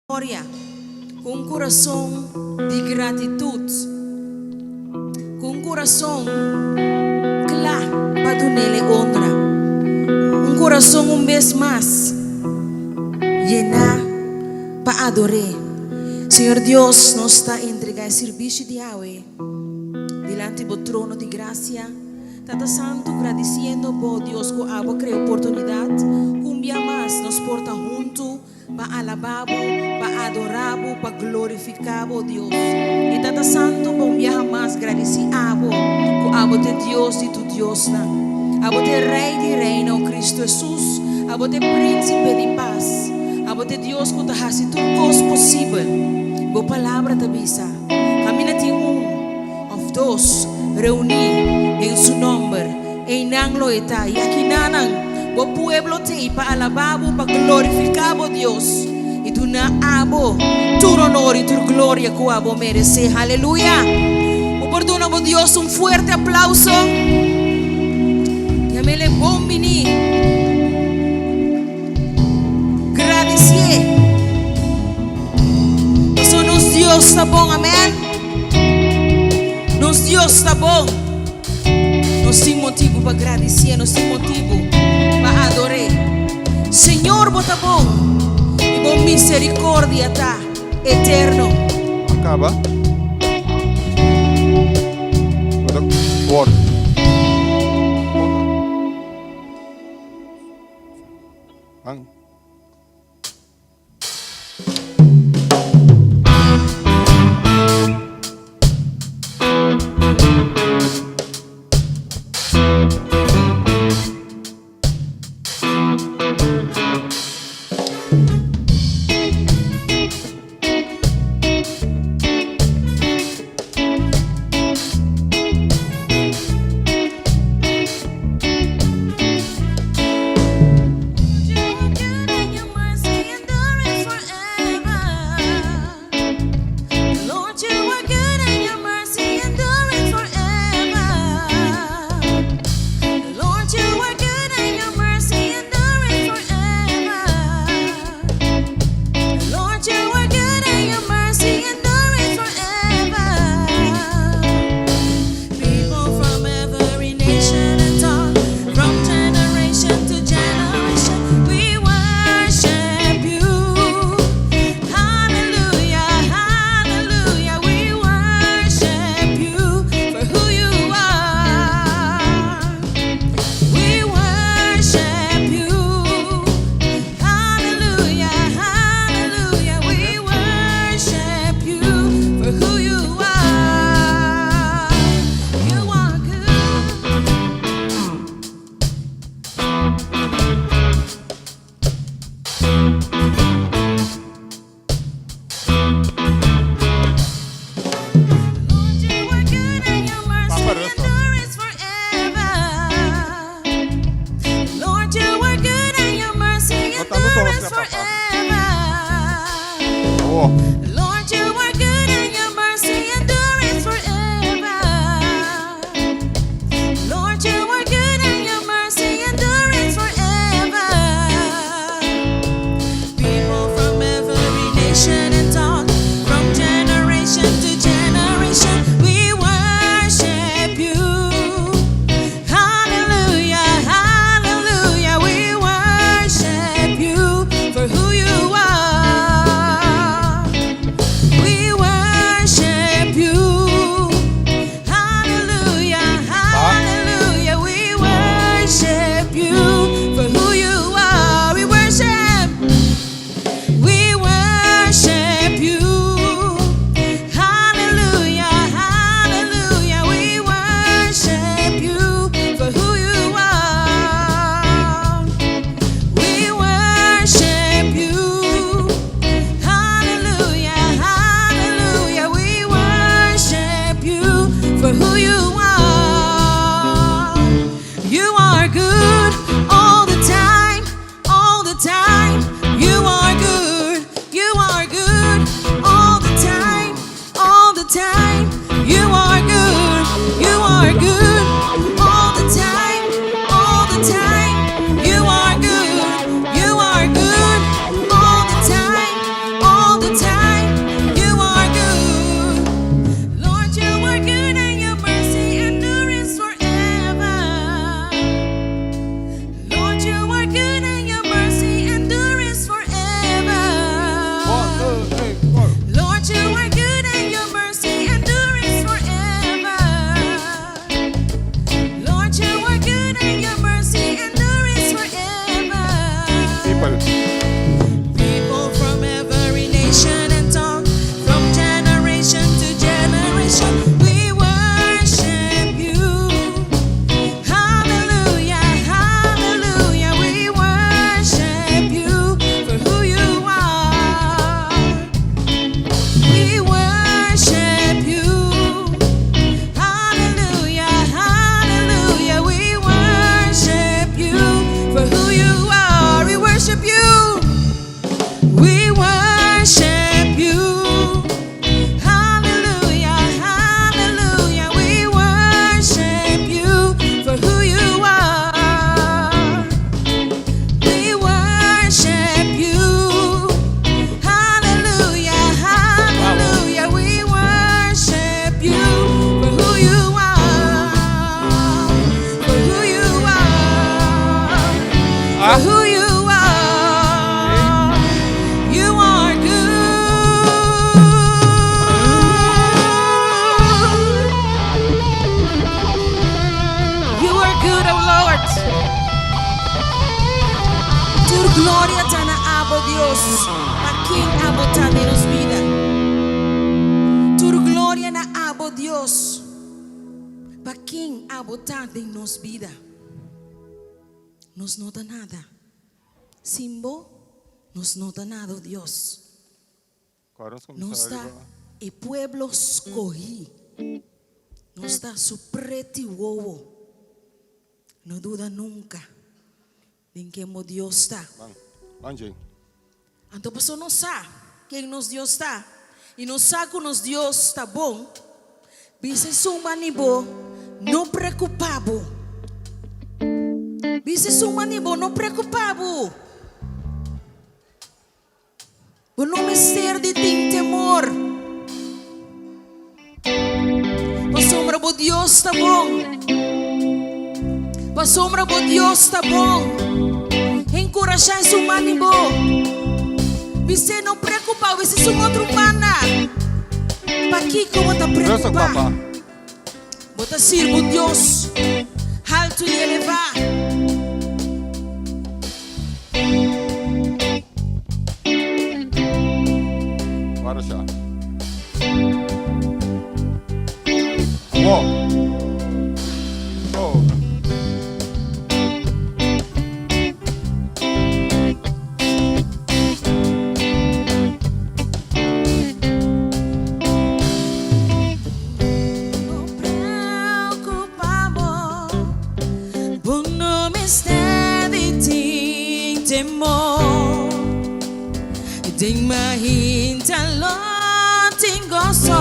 Gloria, ku un kurason di gratitut, ku un kurason kla pa dun'El e onra, un kurason un bes mas yená pa ador'É. Señor Dios, nos ta entregá e sirbishi di awe dilanti Bo trono di grasia. Tata Santu, gradisiendo Bo, Dios, ku abo a krea oportunidat ku un bia mas nos por ta huntu Pa alabá Bo, pa adorá Bo, pa glorifiká Bo, Dios. I Tata Santu, pa un biaha mas gradisí Abo, ku Abo ta e Dios di tur diosnan. Abo ta e Rei di reinan, o Cristo Hesus. Abo ta e Prínsipe di pas. Abo ta e Dios ku ta hasi tur kos posibel. Bo Palabra ta bisa, Kaminda tin un òf dos reuní den Su nòmber, Einan lo e ta, i akinanan bo pueblo t'ei pa alabá bo, pa glorifiká bo, Dios, i duna abo tur honor i tur gloria ku abo meresé. Haleluya! Bo por duna bo Dios un fuerte aplauso? Yam'el e bon biní. Gradisié. Pasobra nos Dios ta bon, amèn. Nos Dios ta bon. Nos tin motibu pa gradisié, nos tin motibu pa ador'é. Señor, bo ta bon i bo misericordia ta eterno. Acaba. Word. Ban. Papa rustig. No tanto todos papa. Oh. ta den nos bida. Nos no ta nada. Sin bo, nos no ta nada, oh Dios. Nos ta e pueblo skohí. Nos ta su preti wowo. No duda nunka den ken bo Dios ta. Anto pasobra nos sa ken nos Dios ta i nos sa ku nos Dios ta bon, bisa esun mani bo, No preokupá bo. Bisa esun mani bo, No preokupá bo. Bo no mester di tin temor, pasobra bo Dios ta bon. Pasobra bo Dios ta bon. Enkurashá esun man di bo. Bis'é, No preokupá, bis'é esun otro banda. Pakiko bo ta preokupá? Bo ta sirbi un Dios haltu i elevá. Guarda sha. Awor. Oh. No preocupa bo, bo no mester di tin temor. Den mahinta lo tin goso,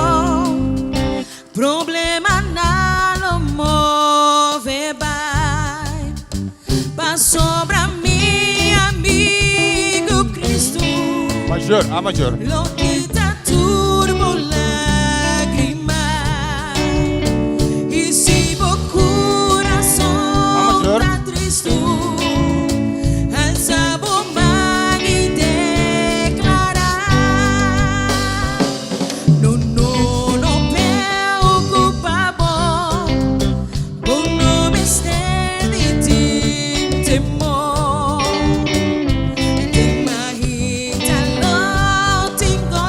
problemanan lo move bai. Pasobra mi amigo Cristo. Major, A major. Lo kita tur bo lágrima. I si bo kurason ta tristu, alsa bo man i deklará, No, no, no preokupá bo. Bo no mester di tin temor. Den mahita lo tin goso.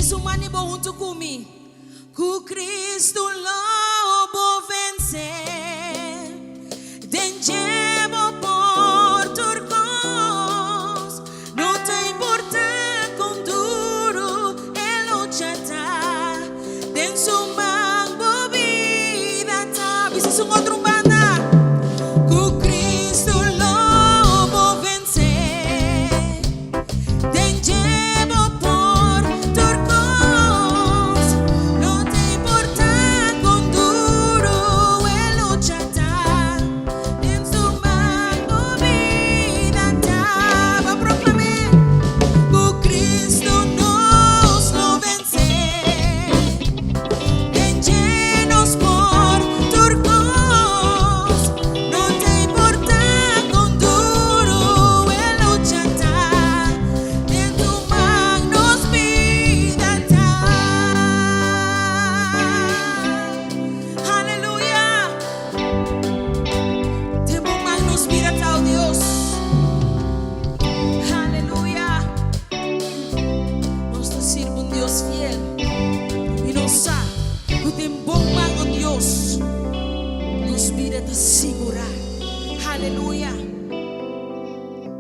Esun bo huntu ku mi. Ku Kristu lo bo vense. Den dje bo por tur kos. No ta importá kon duru e lucha ta. Den su man bo bida ta. Bisa un otro banda. Ku Kristu lo bo vense. Den dje bo por tur kos. No ta importá kon duru e lucha ta. Den su man bo bida ta. Ban proklamá. Ku Kristu nos lo vense. Den dje nos por tur kos. No ta importá kon duru e lucha ta. Den su man nos bida ta. Aleluya. Den bo man nos bida ta, oh Dios. Aleluya. Nos ta sirbi un Dios fiel. I nos sa ku den bo man, oh Dios. Nos bida ta sigurá. Aleluya.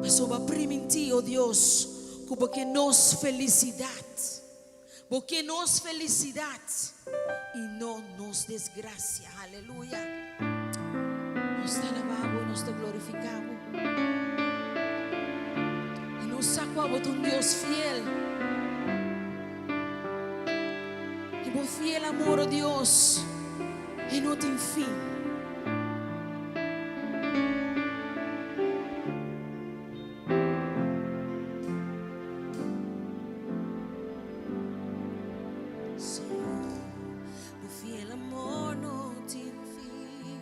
Pasobra bo a primintí, oh Dios, ku bo ke nos felisidat. Bo ke nos felisidat i no nos desgrasia. Aleluya. Nos ta alabá bo, nos ta glorifiká bo. I nos sa ku abo ta un Dios fiel. I bo fiel amor, oh Dios, e no tin fin. Señor, bo fiel amor no tin fin.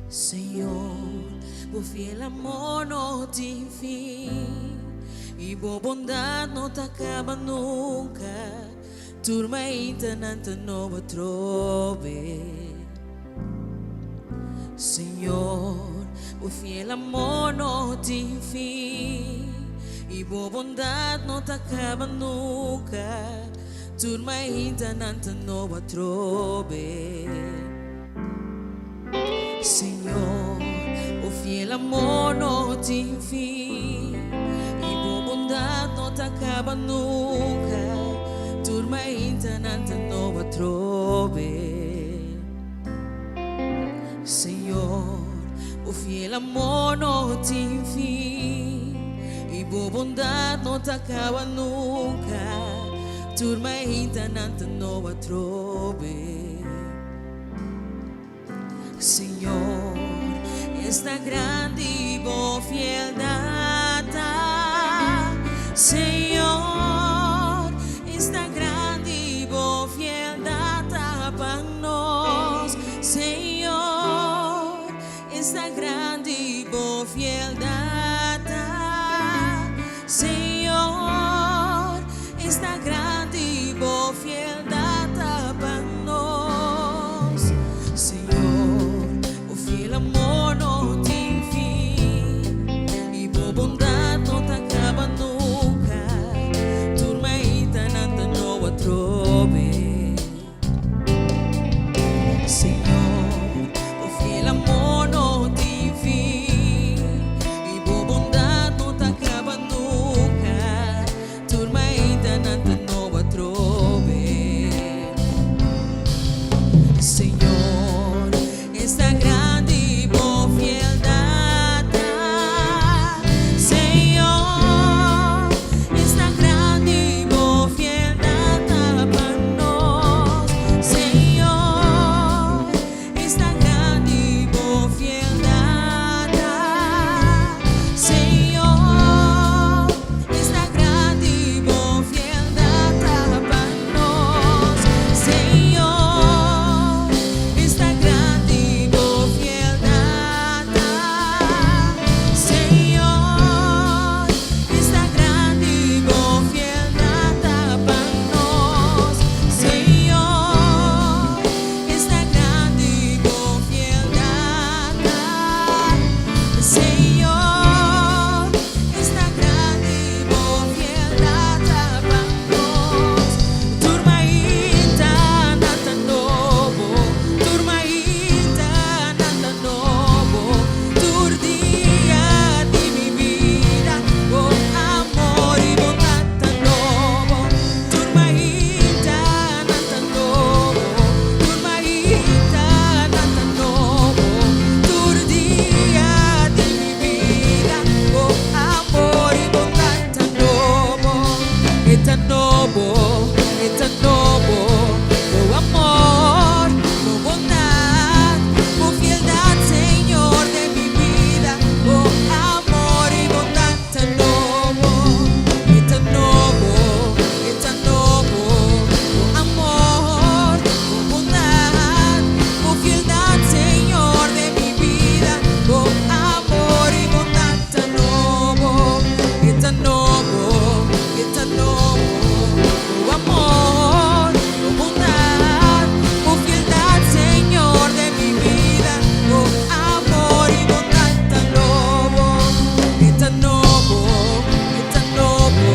Señor, bo fiel amor no tin fin i bo bondat no ta kaba nunka. Tur mainta nan ta nobo atrobe. Señor, bo fiel amor no tin fin i bo bondat no ta kaba nunka. Tur mainta nan ta nobo atrobe. Señor, bo fiel amor no tin fin i bo bondat no ta kaba nunka. Tur mainta nan ta nobo atrobe. Señor, bo fiel amor no tin fin i bo bondat no ta kaba nunka. Tur mainta nan ta nobo atrobe. Señor, esta grandi bo fieldat. Señor, esta grandi bo fieldat pa nos. Señor, esta grandi bo fieldat. Señor, esta grandi bo fieldat pa nos. Señor, bo fiel amor no tin fin i bo bondat no ta kaba nunka. Tur mainta nan ta nobo atrobe. Señor, bo fiel amor no tin fin. Señor, esta grandi bo fieldat ta pa nos. Tur mainta nan ta nobo, tur mainta nan ta nobo, tur dia di mi bida, bo amor i bondat ta nobo. Tur mainta nan ta nobo, tur mainta nan ta nobo, tur dia di mi bida, bo amor i bondat ta nobo. E ta nobo, e ta nobo, bo amor, bo bondat, bo fieldat, Señor di mi bida, bo amor i bondat ta nobo. E ta nobo, e ta nobo, bo amor, bo bondat, bo fieldat, Señor di mi bida, bo amor i bondat ta nobo. E ta nobo, e ta nobo, bo amor, bo bondat, bo fieldat, Señor di mi bida, bo amor i bondat ta nobo. E ta nobo, e ta nobo,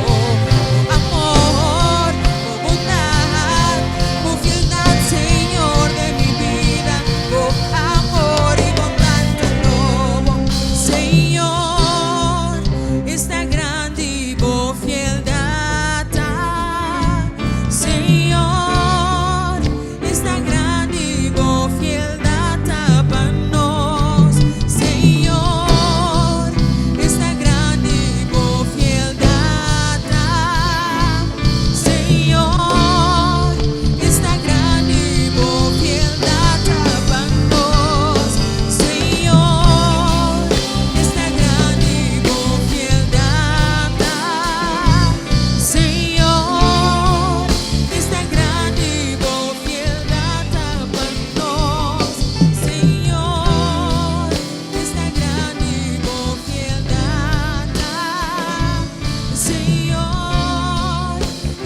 bo amor, bo bondat, bo fieldat, Señor di mi bida, bo amor i bondat ta nobo. Señor, esta grandi bo fieldat. Señor, esta grandi bo fieldat pa nos. Señor, esta grandi bo fieldat. Señor, esta grandi bo fieldat pa nos. Señor, esta grandi bo fieldat. Señor, esta grandi bo fieldat pa nos. Señor, esta grandi bo fieldat. Señor,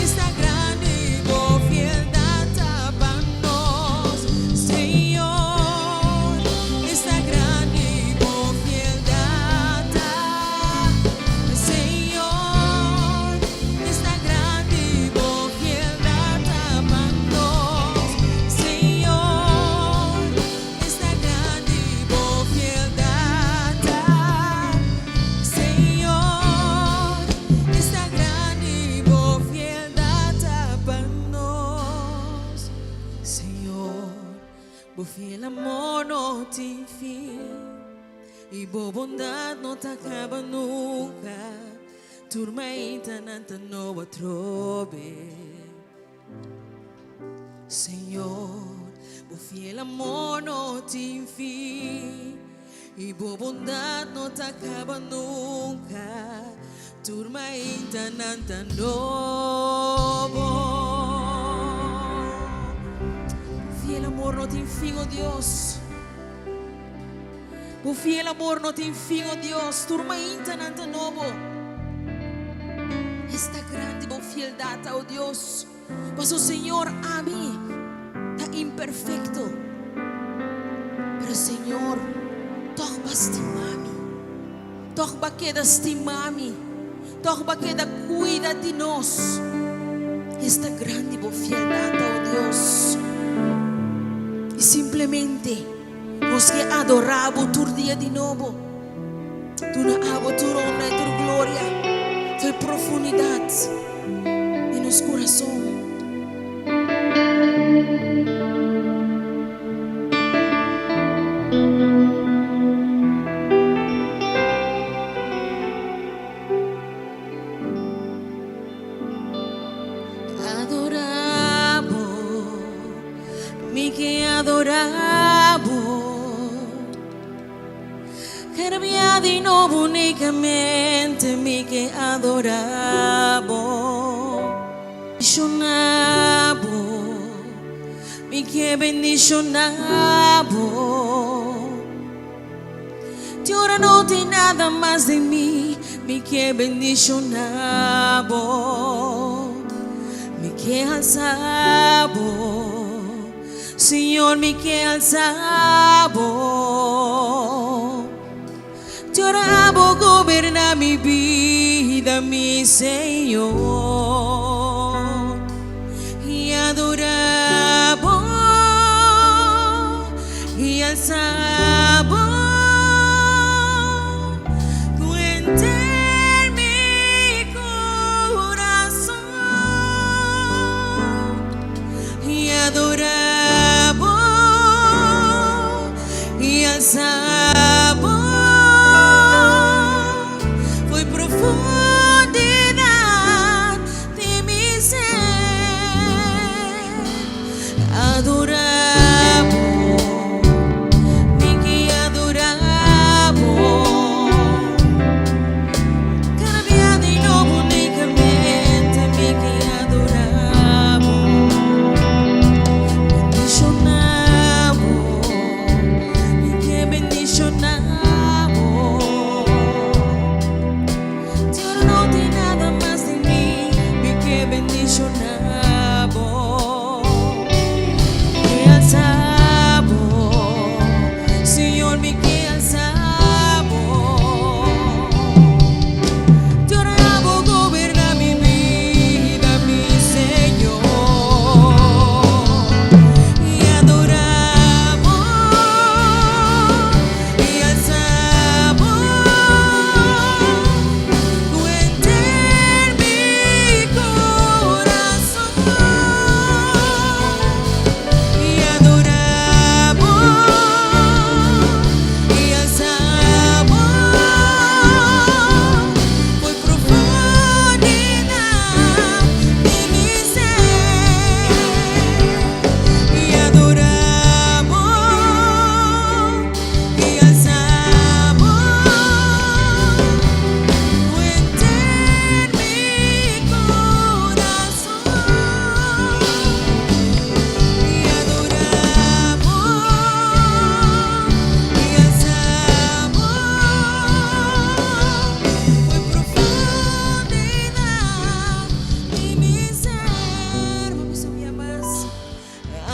esta grandi bo fieldat pa nos. Señor, esta grandi bo fieldat. Señor, esta grandi bo fieldat pa nos. Señor, esta grandi bo fieldat. Señor, esta grandi bo fieldat pa nos. Señor, bo fiel amor no tin fin i bo bondat no ta kaba nunka. Tur mainta nan ta nobo atrobe. Señor, bo fiel amor no tin fin i bo bondat no ta kaba nunka. Tur mainta nan ta nobo. Fiel amor no tin fin, oh Dios. Bo fiel amor no tin fin, oh Dios. Tur mainta nan ta nobo. Esta grandi bo fieldat, oh Dios. Paso Señor, ami ta imperfekto. Pero Señor, tòg B'a stima mi. Tòg B'a keda stima mi. Tòg B'a keda kuida di nos. Esta grandi bo fieldat, oh Dios. I simplemente nos ke adorá Bo tur dia di nobo. Duna Abo tur honra i tur gloria, tur profundidat di nos kurason. Adorá Bo, mi ke adorá Bo. Kada bia di nobo únikamente mi ke adorá Bo. Bendishoná Bo, mi ke bendishoná Bo. Te ora no tin nada mas den mi, mi ke bendishoná Bo. Mi ke alsa Bo, Señor, mi ke alsa Bo. Mi Señor, i adorá Bo, i alsá Bo ku henter mi kurason, i adorá Bo, i alsá Bo for profundidat di mi ser. Adorá Bo, mi ke adorá Bo. Kada dia di nobo únikamente mi ke adorá Bo. Bendishoná Bo, mi ke bendishoná Bo. Dios, no tin nada mas den mi, mi ke bendishoná Bo. Ke alsa Bo, Señor, mi ke alsa Bo. Dios, Bo goberná mi bida, mi Señor. I adorá Bo, i alsa Bo, ku henter mi kurason. I adorá Bo, i alsa Bo, for profundidat di mi ser. I adorá Bo, i alsa Bo, ku henter mi kurason. I adorá Bo, i alsa Bo, for profundidat di mi ser. Vamos subir mas.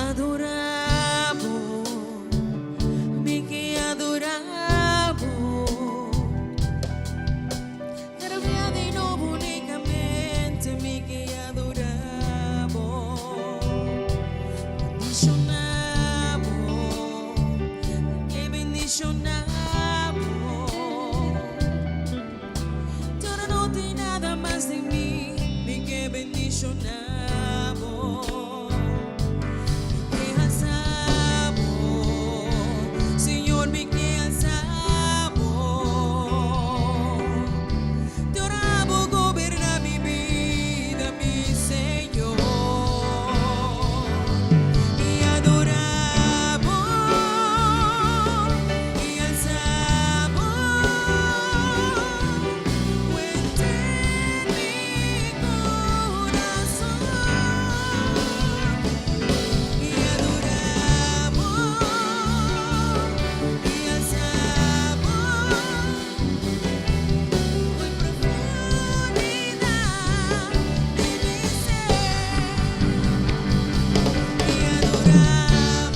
Adorá Bo, mi ke adorá Bo. Kada dia di nobo únikamente mi ke adorá Bo. Bendishoná Bo, ke bendishoná Bo. Dios, no tin nada mas den mi, mi ke bendishoná Bo. Mi ke alsa Bo, Señor, mi ke alsa Bo. Dios, Bo goberná mi bida, mi Señor. I adorá Bo, i alsa Bo, ku henter mi kurason. I adorá Bo, i alsa Bo, for profundidat di mi ser. I adorá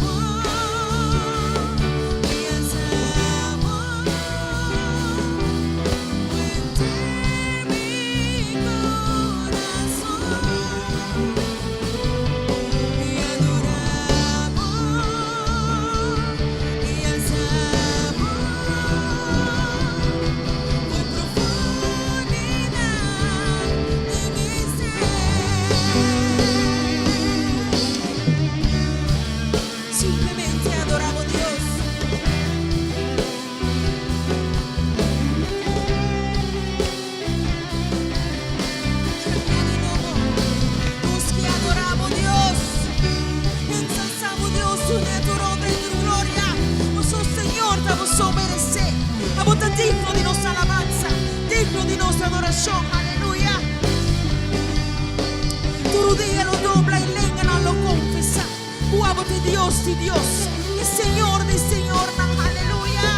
Bo, i alsa Bo, ku henter mi kurason. I adorá Bo, i alsa Bo, for profundidat di mi ser. Simplemente adorá bo Dios. Di nobo, nos ke adorá bo Dios. Ensalsá bo Dios, dun'É tur honra i tur gloria. Nos Señor, ta Bo so meresé. Abo ta digno di nos alabansa, digno di nos adorashon. Aleluya. Tur rudia lo dobla i lenganan lo konfesá ku Abo ta Dios di Dios i Señor di Señor. Aleluya.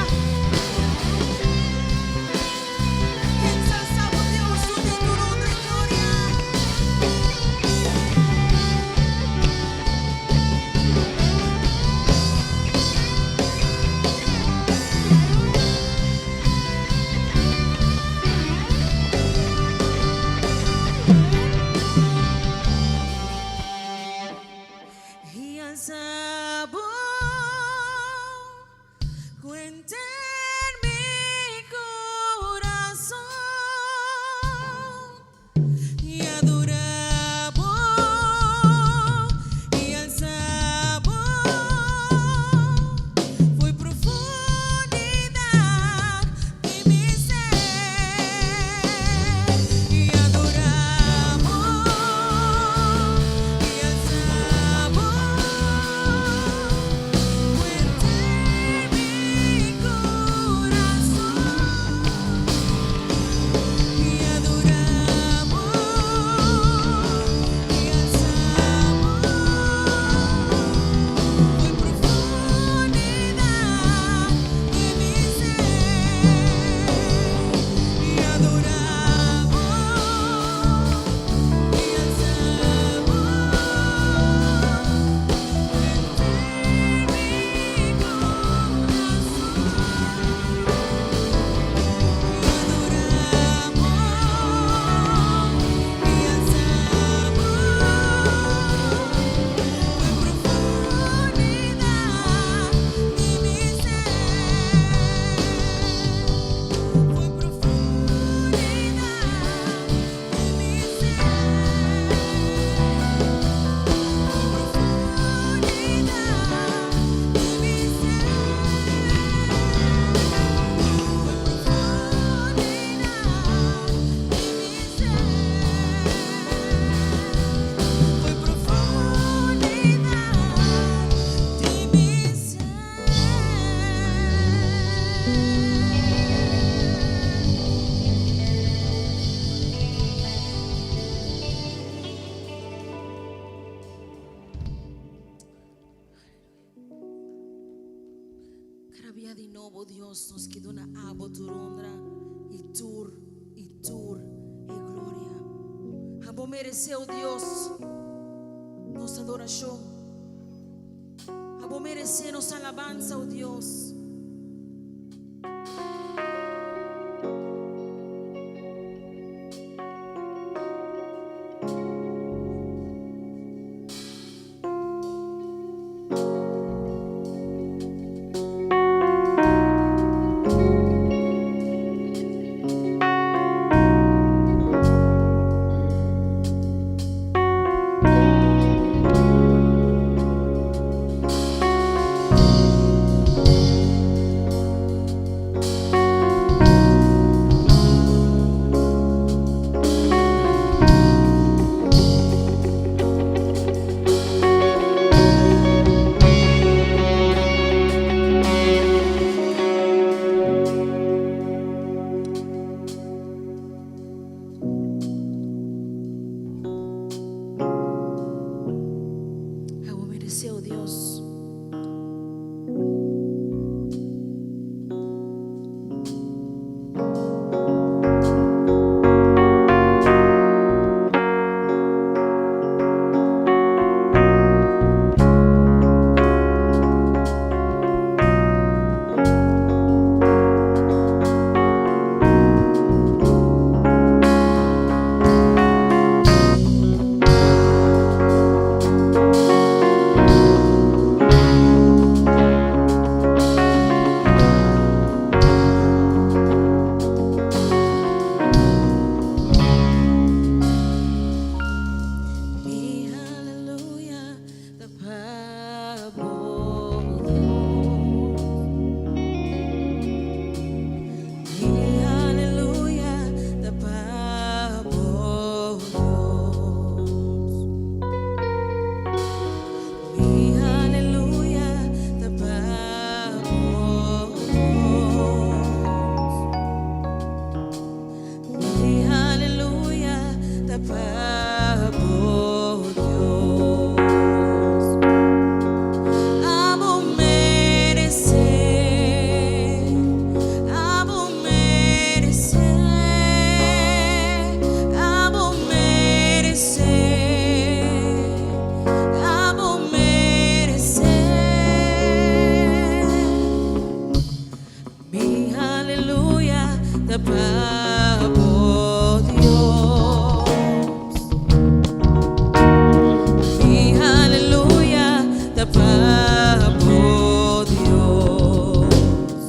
Ensalsá bo Dios, dun'É tur honra i gloria. Cu henter mi corazon y adora bo y alza bo fo'i profundidad di mi ser y adora bo y alza bo cu henter mi corazon y adora bo y alza bo fo'i profundidad di mi ser y adora bo y alza bo henter mi corazon y adora bo y alza bo fo'i profundidad di mi ser fo'i profundidad di mi ser fo'i profundidad di mi ser fo'i profundidad di mi ser fo'i profundidad di mi ser. Kada bia di nobo, Dios, nos ke duna abo tur honra i tur i tur e gloria. Abo meresé, o Dios, nos adorashon. Abo meresé nos alabansa, o Dios. Abo meresé, o Dios. Mi haleluya ta pa bo, Dios. Mi haleluya ta pa bo, Dios. Mi haleluya ta pa bo, Dios. Mi haleluya ta pa bo, Dios. Abo meresé, abo meresé, abo meresé, abo meresé. Mi haleluya ta pa bo, Dios. Mi haleluya ta pa bo, Dios.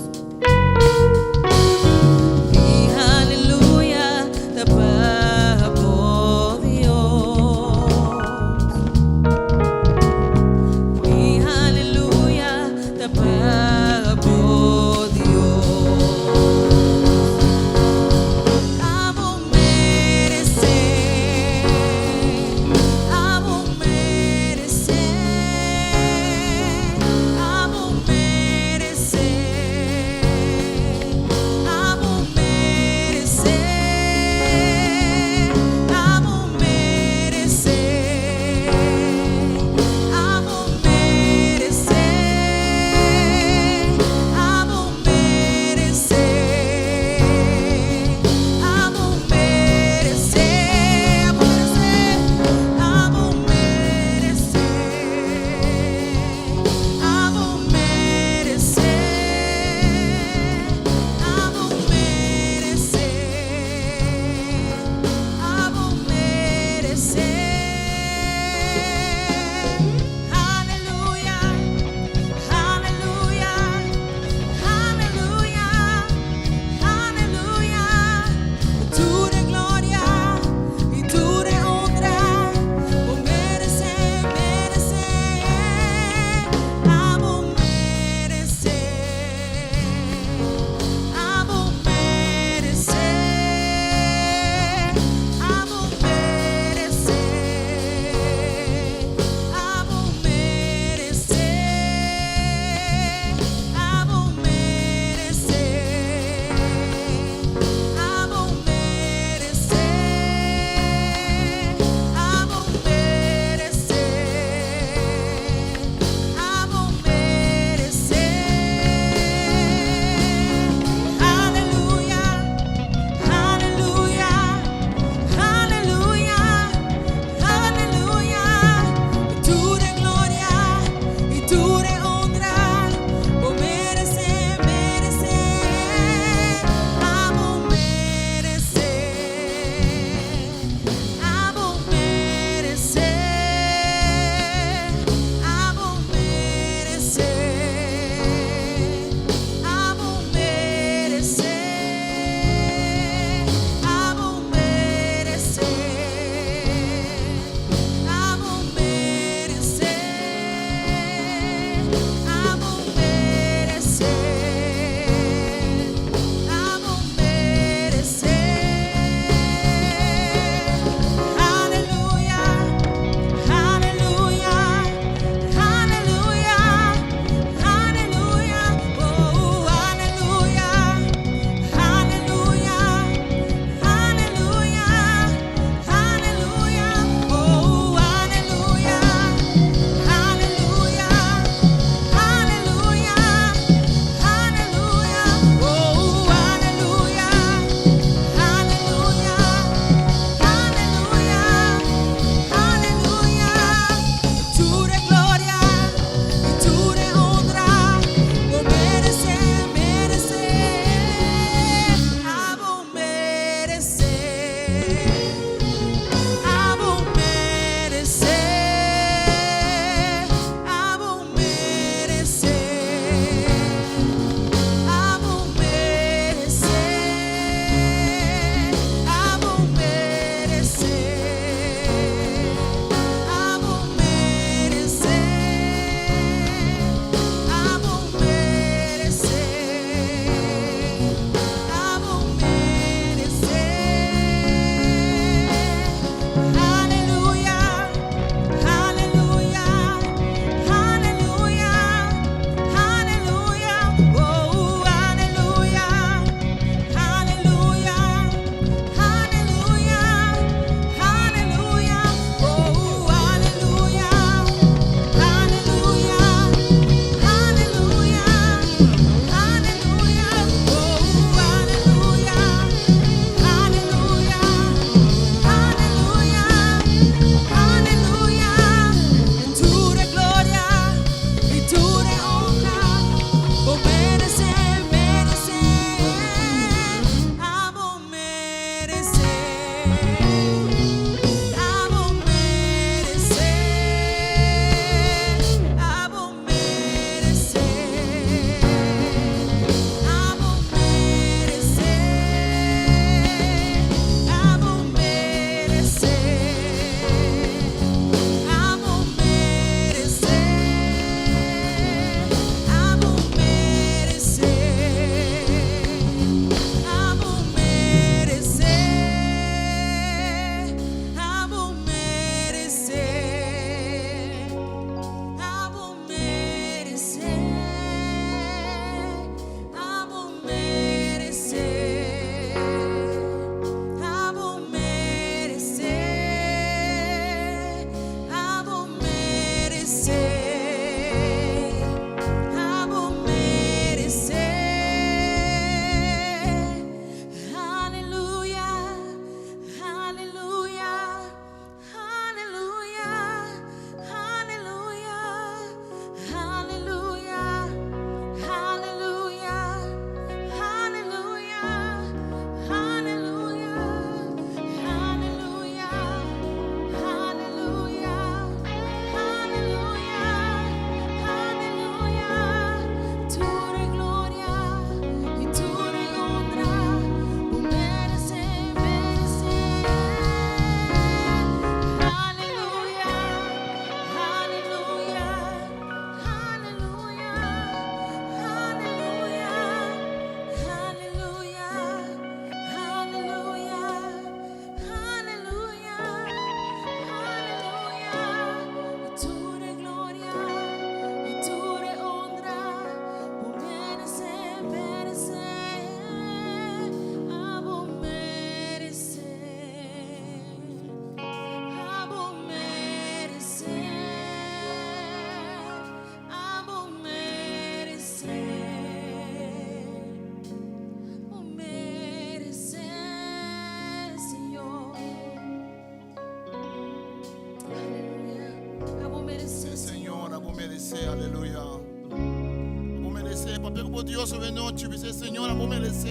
Papia ku bo Dios awe nochi, bis'é, Señor, abo meresé.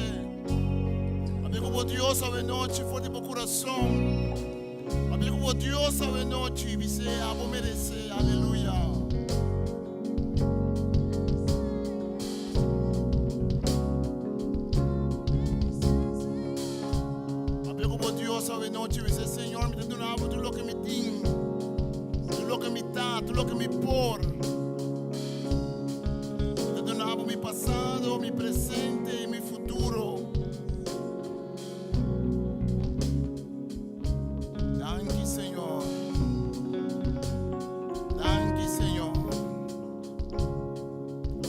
Papia ku bo Dios awe nochi for di bo kurason. Papia ku bo Dios awe nochi, bis'é, abo meresé. Aleluya. Papia ku bo Dios awe nochi, bis'é, Señor, mi ta duna bo tur loke mi tin, tur loke mi ta, tur loke mi por. Mi ta duna bo mi pasado, mi presente i mi futuro. Danki, Señor. Danki, Señor.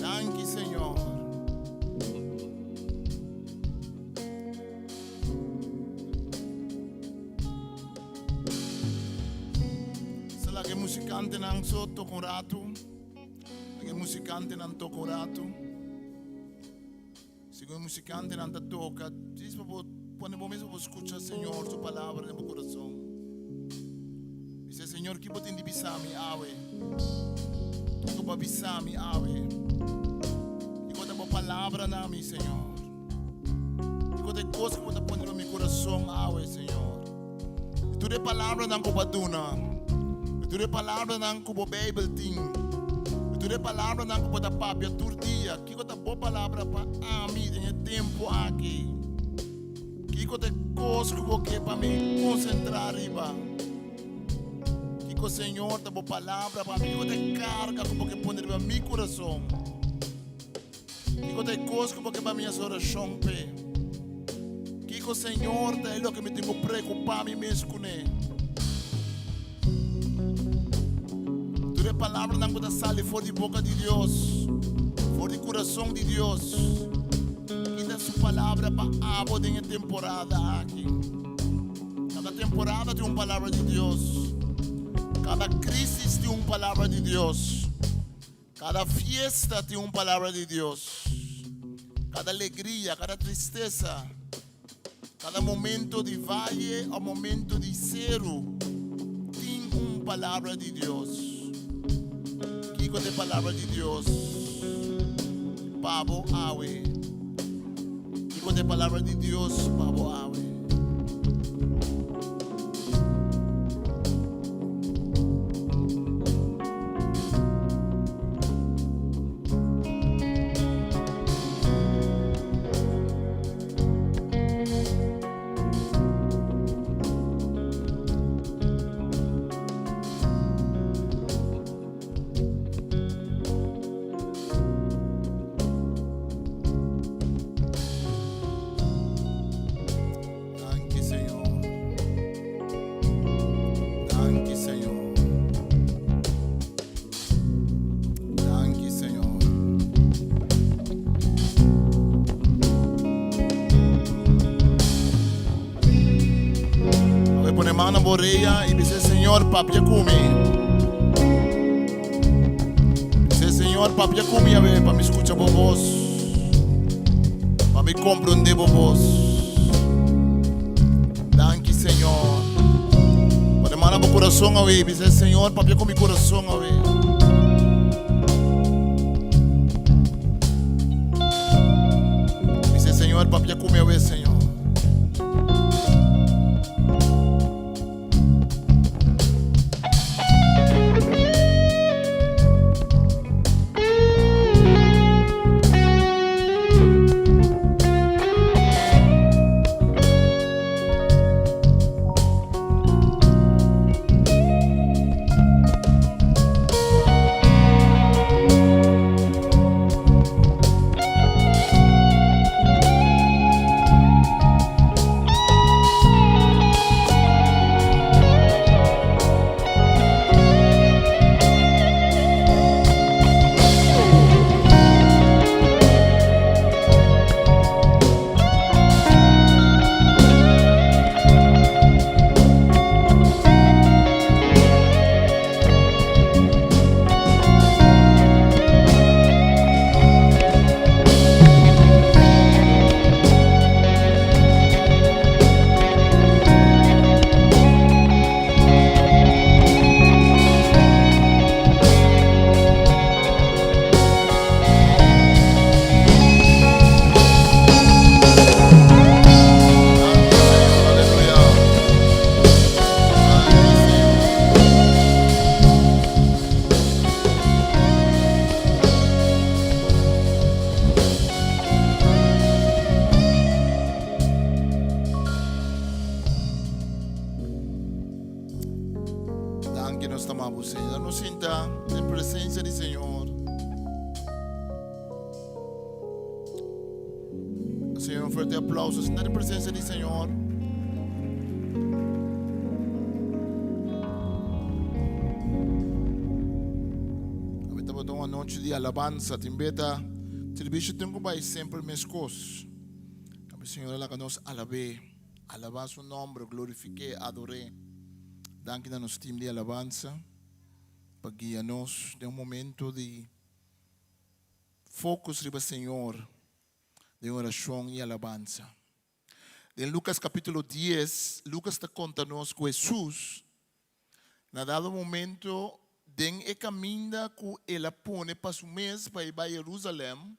Danki, Señor. Sa laga e musikantenan so toka un ratu. Laga e musikantenan toka un ratu. Segun e musikantenan ta toka, djis pa bo pone bo mes pa bo skucha Señor su palabra den bo kurason. Bisa, Señor, ki bo tin di bisa mi awe? Kiko bo a bisa mi awe? Kiko ta bo palabra na mi, Señor? Kiko ta e kos ku bo ta pone riba mi kurason awe, Señor? Di tur e palabranan ku bo a duna, di tur e palabranan ku bo Beibel tin, di tur e palabranan ku bo ta papia tur dia, kiko ta bo palabra pa ami den e tempu aki? Kiko ta e kos ku bo ke pa mi konsentrá riba? Kiko, Señor, ta bo palabra pa mi? Kiko ta e karga ku bo ke pone riba mi kurason? Kiko ta e kos ku bo ke pa mi hasi orashon p'e? Kiko, Señor, ta e loke mi tin ku preokupá mi mes kuné? Tur e palabranan ku ta sali for di boka di Dios, for di kurason di Dios, ki ta su palabra pa abo den e temporada aki? Kada temporada tin un palabra di Dios. Kada krísis tin un palabra di Dios. Kada fiesta tin un palabra di Dios. Kada alegria, kada tristesa, kada momento di vaye o momento di seru tin un palabra di Dios. Kiko ta e palabra di Dios pa bo awe? Kiko ta e palabra di Dios pa bo awe? Danki Señor. Danki Señor. Danki Señor. Voy pone mano na oreya y dice, Señor, papia ku mi. Dice, Señor, papia ku mi, a ver, pa mi escucha bo voz. Pa mi comprende bo voz. Danki, Señor. Pone mano na bo corazón, a ver, dice, Señor, papia ku mi corazón, a ver. Dice, Señor, papia ku mi, a ver, Señor. bo, Señor. Nos sinta den presencia di Señor. Señor, un fuerte aplauso. Sinta den presencia di Señor. Awe tabata un anochi di alabanza. Tin beta, servicio tin cu bai semper mescos. Awe Señor a laga nos alab'é, alabá su nomber, glorifik'é, ador'é. Danki na nos team di alabanza pa guia nos den un momento di focus riba Señor den oracion y alabanza. Den Lucas capítulo 10, Lucas ta conta nos cu Jesús na dado momento den e caminda cu el a pone pa su mes pa e bai Jerusalem,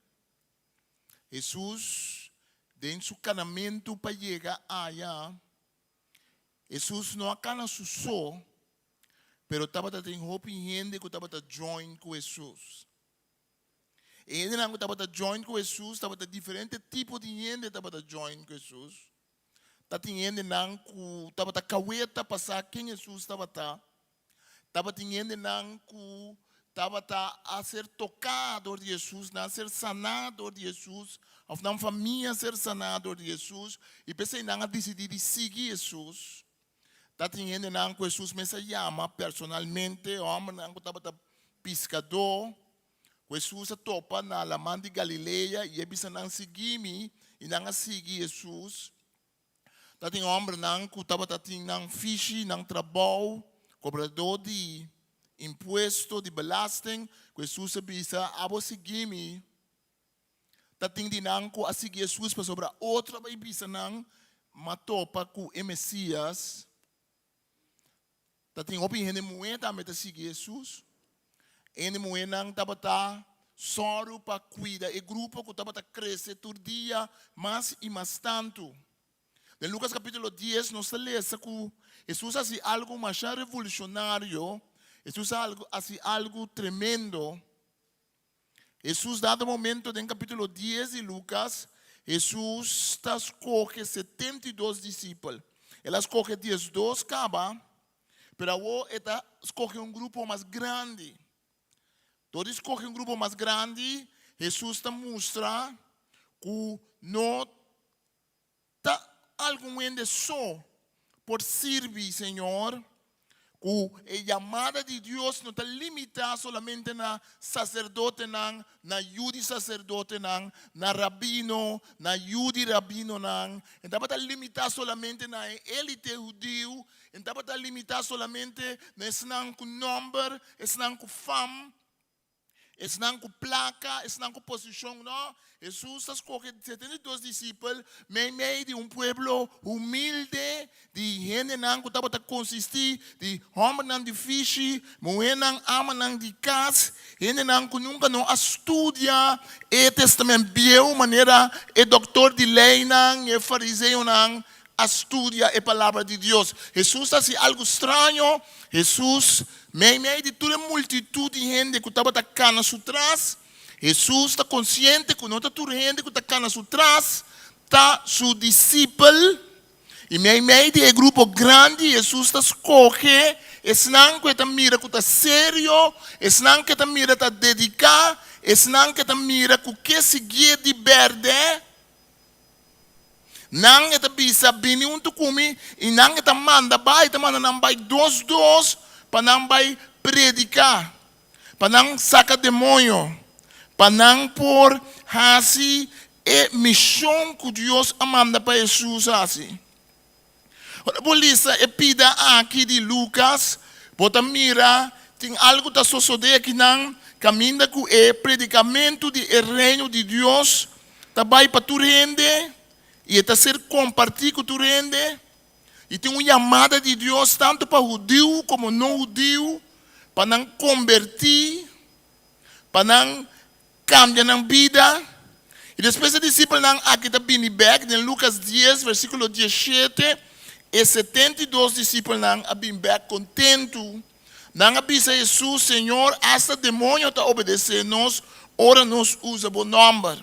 Jesús den su canamento pa yega aya, Hesus no a kana su so, pero tabata tin hopi hende ku tabata join ku Hesus. E hendenan ku tabata join ku Hesus tabata diferente tipo di hende tabata join ku Hesus. Tatin hendenan ku tabata kaweta pa sa ken Hesus tabata. Tabatin hendenan ku tabata a ser toká dor di Hesus, nan a ser saná dor di Hesus, òf nan famia a ser saná dor di Hesus, i p'esei nan a disidí di sigui Hesus. Tatin hendenan ku Hesus mes a yama personalmente, hòmbernan ku tabata piskadó, ku Hesus a topa na Laman di Galilea, i e bisa nan, Sigui mi, i nan a sigui Hesus. Tatin hòmbernan ku tabata tin nan fishi, nan trabou, kobradó di impuesto, di belasting, ku Hesus a bisa, Abo sigui mi. Tatin di nan ku a sigui Hesus pasobra otro a bai bisa nan, M'a topa ku e Mesias. Tatin hopi hende muhé tambe ta sigui Hesus. Hende muhénan tabata sòru pa kuida e grupo ku tabata krese tur dia mas i mas tantu. Den Lukas kapítulo dies nos ta lesa ku Hesus a hasi algu masha revolushonario, Hesus a hasi algu tremendo. Hesus dado momento den kapítulo dies di Lukas, Hesus ta skohe 72 disipel. El a skohe 12 kaba, pero awor e ta skohe un grupo mas grandi. Dor di skohe un grupo mas grandi, Hesus ta mustra ku no Ta algun hende so por sirbi Señor? Ku e yamada di Dios no ta limitá solamente na saserdotenan, na yu di saserdotenan, na rabino, na yu di rabinonan. E tabata limitá solamente na e élite hudiu, e tabata limitá solamente na esnan ku nòmber, esnan ku fam. Esnan ku plaka, esnan ku posishon, no. Hesus ta skohe 72 disipel meimei di un pueblo humilde di hendenan ku tabata konsistí di hòmbernan di fishi, muhénan, amanan di kas, hendenan ku nunka no a studia e Tèstamènt Bieu manera e dòktor di leinan i e fariseonan a studia e Palabra di Dios. Hesus ta hasi algu straño. Hesus Meimei di tur e multitut di hende ku tabata kana su tras, Hesus ta konsiente ku no ta tur hende ku ta kana su tras ta su disipel. I meimei di e grupo grandi, Hesus ta skohe esnan ku e ta mira ku ta serio, esnan ku e ta mira ta dediká, esnan ku e ta mira ku ke siguié di bèrdè. Nan e ta bisa, Bini huntu ku mi, i nan e ta manda bai, ta manda nan bai dos dos pa nan bai prediká, pa nan saka demoño, pa nan por hasi e mishon ku Dios a manda pa Hesus hasi. Ora bo lisa e pida aki di Lukas, bo ta mira tin algu ta sosodé akinan kaminda ku e predikamentu di e Reino di Dios ta bai pa tur hende i e ta ser kompartí ku tur hende. I tin un yamada di Dios tantu pa hudiu komo no hudiu pa nan kombertí, pa nan kambia nan bida. I despues e disipelnan aki ta bini bèk den Lukas dies, versíkulo 17, e 72 disipelnan a bin bèk kontentu. Nan a bisa Hesus, Señor, asta demoño ta obedesé nos ora nos usa bo nòmber.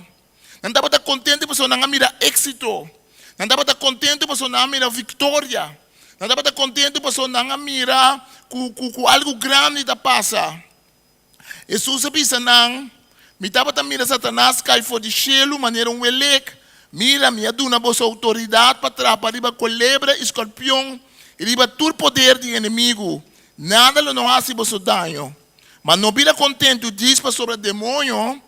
Nan tabata kontentu pasobra nan a mira éksito. Nan tabata kontentu pasobra nan a mira viktoria. Nan tabata kontentu pasobra nan a mira ku ku algu grandi ta pasa. Hesus a bisa nan, Mi tabata mira Satanas kai for di shelu manera un welek. Mira, mi a duna boso outoridat pa trapa riba kolebra i skorpion i riba tur poder di enemigu. Nada lo no hasi boso daño. Ma no bira kontentu djis pasobra demoño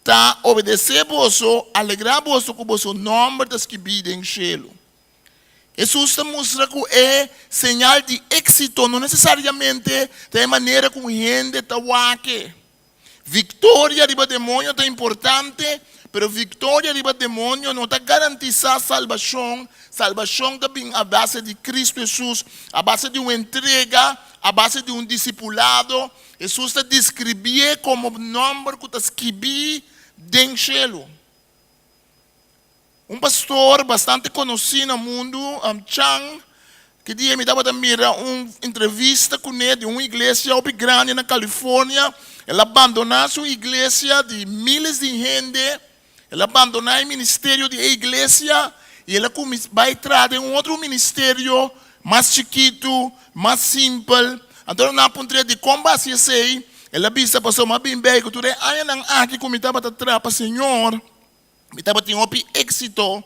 ta obedesé boso, alegrá boso ku boso nòmber ta skibí den shelu. Hesus ta mustra ku e señal di éksito no nesesariamente ta e manera ku un hende ta wak e. Viktoria riba demoño ta importante, pero viktoria riba demoño no ta garantisá salbashon. Salbashon ta bin a base di Kristu Hesus, a base di un entrega, a base di un disipulado. Hesus ta deskribié komo nòmber ku ta skibí den shelu. Un pastor bastante konosí na mundu, Chang, ki dia mi tabata mira un entrevista kuné di un iglesia hopi grandi na California. El a bandoná su iglesia di miles di hende, el a bandoná e ministerio di e iglesia i el a kuminsá bai traha den un otro ministerio mas chikitu, mas simpel. Anto nan a puntr'é dikon bo a hasi esei, el a bisa, Pasobra mi a bin bei ku tur e añanan aki ku mi tabata traha pa Señor, Mi tabatin hopi éksito.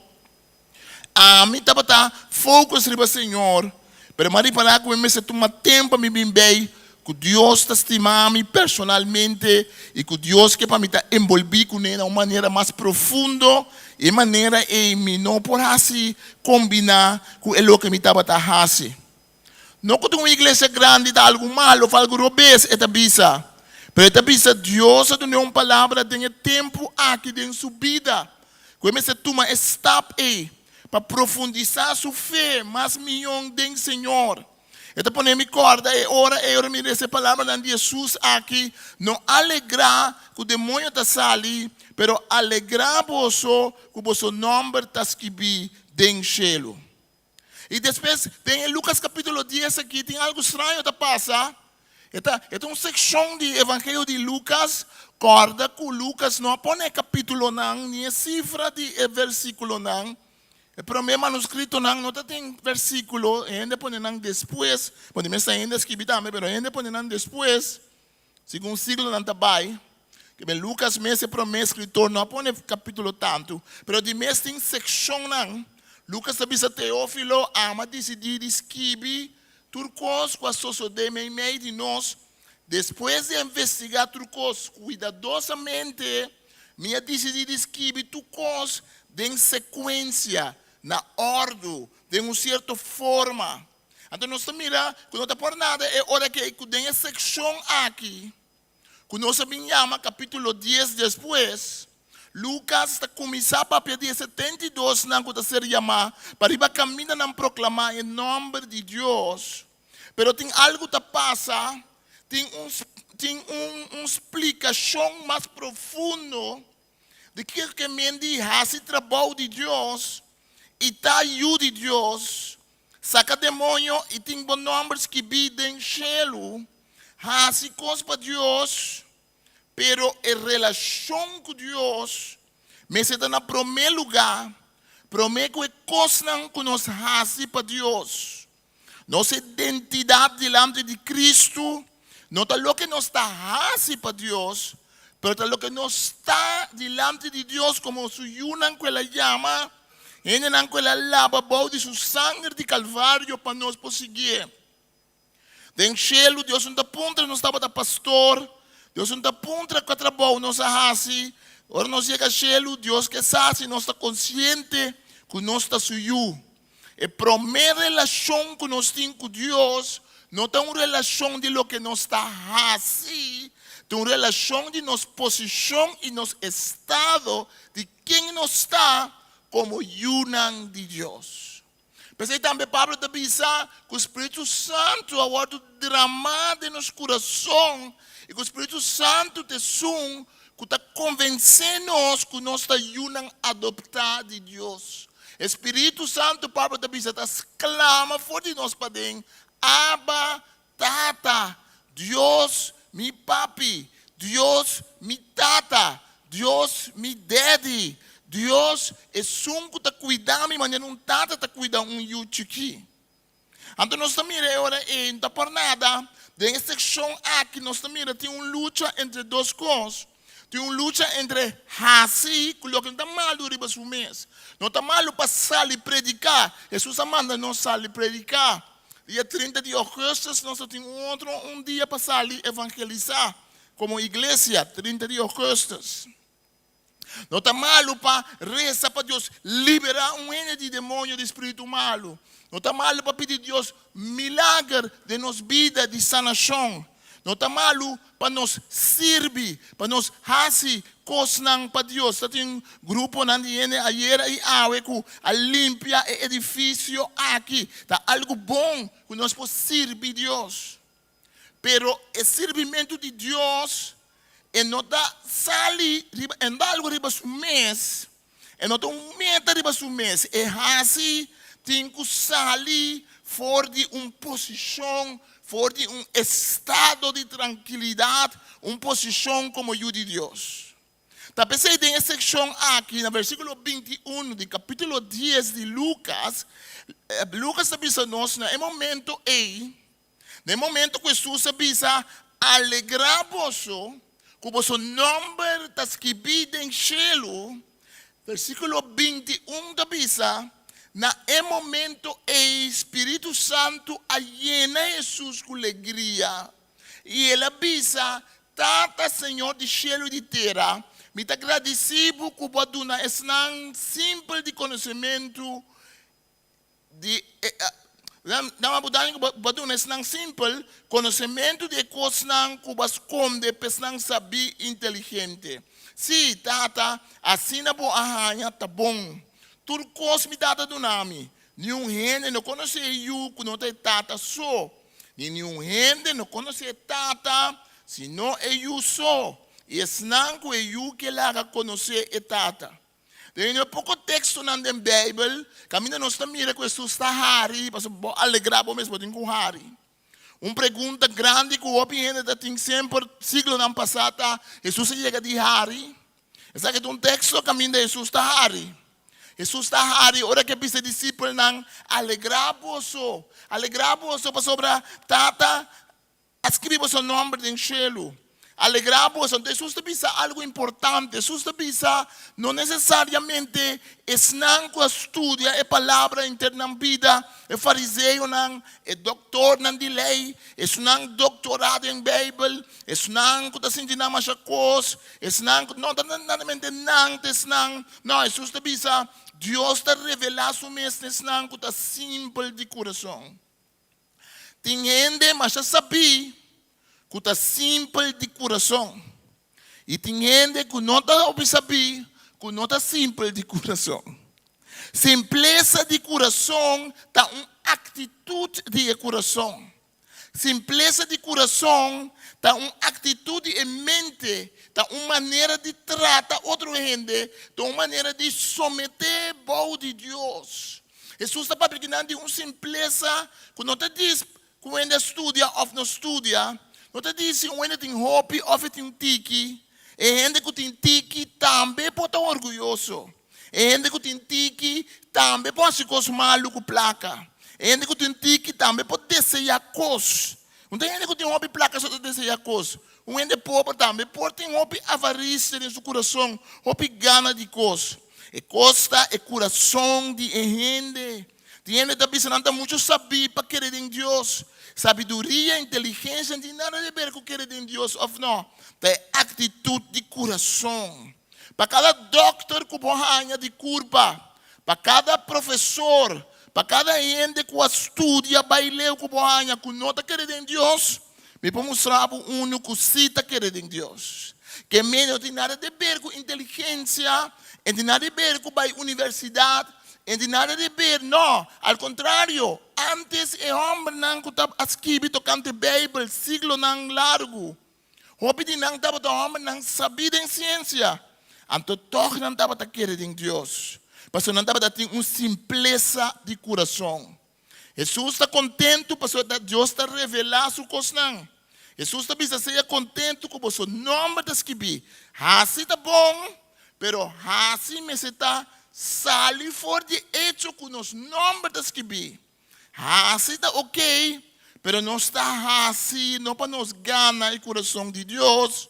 Ami tabata focus riba Señor, pero mi a ripará ku mi mester tuma tempu pa mi bin bei ku Dios ta stima mi personalmente i ku Dios ke pa mi ta enbolbí kuné na un manera mas profundo. E manera ei mi no por hasi kombiná ku e loke mi tabata hasi. No ku ta un iglesia grandi ta algu malu of algu robes, e ta bisa. Pero e ta bisa Dios a dun'é un palabra den e tempu aki den su bida, ku e mester tuma e stap ei pa profundisá su fe mas mion den Señor. E ta pone mi kòrda e ora ei ora mi lesa e palabranan di Hesus aki, No alegrá ku demoño ta sali, pero alegrá boso ku boso nòmber ta skibí den shelu. I despues, den e Lucas capítulo dies aki, tin algu straño ta pasa. E ta, e ta un sekshon di Evangelio di Lucas. Kòrda ku Lucas no a pone e kapítulonan ni e sifra di e versíkulonan. E promé manuskritonan no ta tin versíkulo, e hende a pone nan despues. Bon, di mes ta hende a skibi tambe, pero hende a pone nan despues. Segun siglonan ta bai, ke ben Lukas mes e promé eskritor no a pone kapítulo tantu, pero di mes tin sekshonnan. Lukas ta bisa Teófilo, Ami a disidí di skibi tur kos ku a sosodé meimei di nos. Despues di a investigá tur kos kuidadosamente, mi a disidí di skibi tur kos den sekuensia, na òrdu, den un sierto forma. Anto nos ta mira ku no ta por nada e ora ke ku den e sekshon aki ku nos a bin yama kapítulo dies despues, Lukas ta kuminsá papia di e 72 nan ku ta ser yamá pa riba kaminda nan proklamá e nòmber di Dios. Pero tin algu ta pasa, tin un tin un un splikashon mas profundo di kiko ke men di hasi trabou di Dios i ta yu di Dios. Saka demoño i tin bo nòmber skibí den shelu. Hasi kos pa Dios, pero e relashon ku Dios mester ta na promé lugá, promé ku e kosnan ku nos hasi pa Dios. Nos identidat dilanti di Kristu no ta loke nos ta hasi pa Dios, pero ta loke nos ta dilanti di Dios komo su yunan ku el a yama. Hendenan ku el a laba bou di su sanger di Kalvario pa nos por siguié. Den shelu Dios no ta puntra nos tabata pastor, Dios no ta puntra kua trabou nos a hasi. Ora nos yega shelu, Dios ke sa si nos ta konsiente ku nos ta su yu. E promé relashon ku nos tin ku Dios no ta un relashon di loke nos ta hasi, ta un relashon di nos posishon i nos estado di Ken nos ta komo yunan di Dios? P'esei tambe Pablo ta bisa ku spiritu santu a wòrdu dramá den nos kurason i ku spiritu santu ta esun ku ta konvensé nos ku nos ta yunan adoptá di Dios. E spiritu santu, Pablo ta bisa, ta sklama for di nos paden, Abba, Tata, Dios mi papi, Dios mi tata, Dios mi daddy, Dios esun ku ta kuida mi manera un tata ta kuida un yu chikí. Anto nos ta mira e ora ei, no ta por nada, den e sekshon aki nos ta mira tin un lucha entre dos kos. Tin un lucha entre hasi ku loke no ta malu riba su mes. No ta malu pa sali prediká. Hesus a manda nos sali prediká. Dia 30 di ougùstùs nos ta tin un otro un dia pa sali evangelisá komo iglesia, 30 di ougùstùs. No ta malu pa resa pa Dios liberá un hende di demonio, di spiritu malu. No ta malu pa pidi Dios milager den nos bida di sanashon. No ta malu pa nos sirbi, pa nos hasi kosnan pa Dios. Ta tin gruponan di hende ayera i awe ku a limpia e edifisio aki. Ta algu bon ku nos por sirbi Dios. Pero e sirbimentu di Dios e no ta sali riba, e no ta algu riba su mes, e no ta un meta riba su mes. E hasi tin ku sali for di un posishon, for di un estado di trankilidat, un posishon komo yu di Dios. Ta p'esei den e sekshon aki, na versíkulo 21 di kapítulo 10 di Lukas, Lukas ta bisa nos na e momento ei, Na e momento ku Hesus a bisa, Alegrá boso, ku boso nòmber ta skibí den shelu, versíkulo 21 ta bisa, Na e momento ei Spiritu Santu a yena Hesus ku legria, i el a bisa, Tata, Señor di shelu i di tera, mi ta gradisí bo ku bo a duna esnan simpel di konosementu Di e Nan a buta ku bo a duna esnan simpel konosementu di e kosnan ku bo a skonde pa esnan sabí i inteligente. Sí, Tata, asina bo a haña ta bon. Tur kos mi Tata a duna mi. Niun hende no konosé e Yu ku no ta e Tata so, ni niun hende no konosé e Tata sino e Yu so, i esnan ku e Yu ke laga konosé e Tata. Den e poko tekstonan den Beibel kaminda nos ta mira ku Hesus ta hari, pasobra bo alegrá bo mes bo tin ku hari. Un pregunta grandi ku hopi hende ta tin semper siglonan pasá ta, Hesus a yega di hari? Esaki ta un teksto kaminda Hesus ta hari. Hesus ta hari ora ku e bisa e disipelnan, Alegrá boso, alegrá boso pasobra Tata A skribi boso nòmber den shelu. Alegrá boso. Anto Hesus ta bisa algu importante. Hesus ta bisa, no nesesariamente esnan ku a studia e palabra henter nan bida, e fariseonan, e dòktornan di lei, esnan doktorá den Beibel, esnan ku ta sinti nan masha kos, esnan ku, no ta netamente nan ta esnan. No, Hesus ta bisa, Dios ta revelá su mes na esnan ku ta simpel di kurason. Tin hende masha sabí ku ta simpel di kurason, i tin hende ku no ta hopi sabí ku no ta simpel di kurason. Simplesa di kurason ta un aktitut di e kurason. Simplesa di kurason ta un aktitut di e mente, ta un manera di trata otro hende, ta un manera di someté bou di Dios. Hesus ta papia kinan di un simplesa ku no ta dis ku un hende a studia òf no studia, no ta di si un hende tin hopi òf e tin tiki. E hende ku tin tiki tambe por ta orguyoso. E hende ku tin tiki tambe por hasi kos malu ku plaka. E hende ku tin tiki tambe por deseá kos. No ta hende ku tin hopi plaka so ta deseá kos. Un hende pober tambe por tin hopi avarisia den su kurason, hopi gana di kos. E kos ta e kurason di e hende. Tin hende ta bisa nan ta muchu sabí pa kere den Dios. Sabiduria, inteligensia no tin nada di ber ku kere den Dios òf no. Ta e aktitut di kurason. Pa kada dòkter ku bo haña di kurpa, pa kada profesor, pa kada hende ku a studia bai leu ku bo haña ku no ta kere den Dios, Mi por mustra bo unu ku sí ta kere den Dios. Ke mene no tin nada di ber ku inteligensia, e tin nada di ber ku bai universidat, e tin nada di ber, no, al kontrario, ántes e hòmbernan ku ta a skibi tokante Beibel siglonan largu, hopi di nan tabata hòmbernan sabí den siensia, anto tòg nan tabata kere den Dios, pasobra nan tabata tin un simplesa di kurason. Hesus ta kontentu pasobra Dios ta revelá su kosnan. Hesus ta bisa, Sea kontentu ku boso nòmber ta skibí. Hasi ta bon, pero hasi mester ta sali for di e echo ku nos nòmber ta skibí. Hasi ta ok, pero nos ta hasi no pa nos gana e kurason di Dios.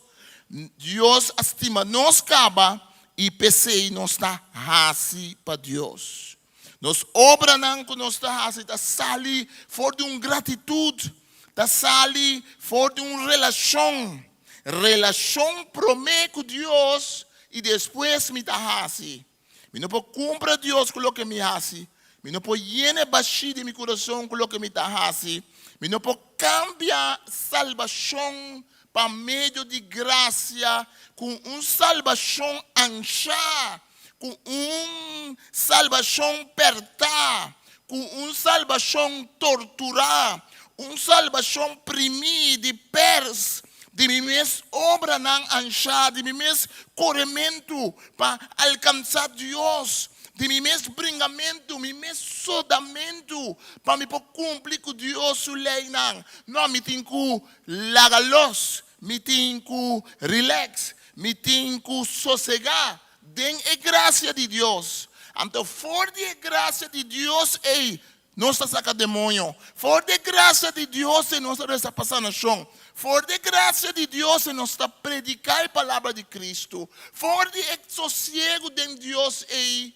Dios a stima nos kaba i p'esei nos ta hasi pa Dios. Nos obranan ku nos ta hasi ta sali for di un gratitut, ta sali for di un relashon, relashon promé ku Dios i despues mi ta hasi. Mi no por kumpra Dios ku loke mi hasi, mi no por yena e bashí di mi kurason ku loke mi ta hasi, mi no por kambia salbashon pa medio di grasia ku un salbashon anshá, ku un salbashon pèrtá, ku un salbashon torturá, un salbashon primí di pèrs di mi mes obranan anshá, di mi mes korementu pa alkansá Dios, di mi mes bringamentu, mi mes sodamentu pa mi por kumpli ku Dios su leinan. No, mi tin ku laga los, mi tin ku rilèks, mi tin ku sosegá den e grasia di Dios. Anto for di e grasia di Dios ei nos ta saka demoño. For di e grasia di Dios ei nos ta resa pa sanashon. For di e grasia di Dios ei nos ta prediká e palabra di Kristu. For di e sosiegu den Dios ei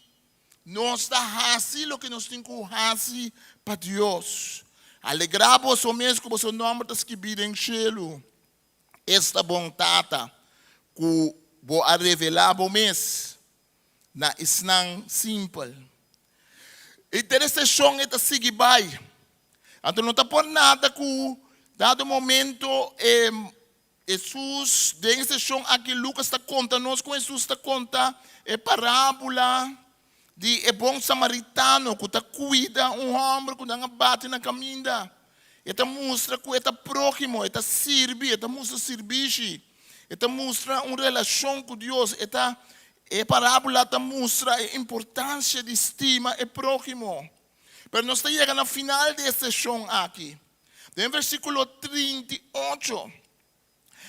nos ta hasi loke nos tin ku hasi pa Dios. Alegrá boso mes ku boso nòmber ta skibí den shelu. Esta bon Tata ku bo a revelá bo mes na esnan simpel. E interseshon e ta sigui bai. Anto no ta por nada ku dado momento e Hesus den e seshon aki Lukas ta konta nos kon Hesus ta konta e parábula di e bon samaritano ku ta kuida un hòmber ku nan a bati na kaminda. E ta mustra ku e ta próhimo, e ta sirbi, e ta mustra sirbishi, e ta mustra un relashon ku Dios. E ta, e parábola ta mustra e importansia di stima e próhimo. Pero nos ta yega na final di e seshon aki. Den versíkulo 38.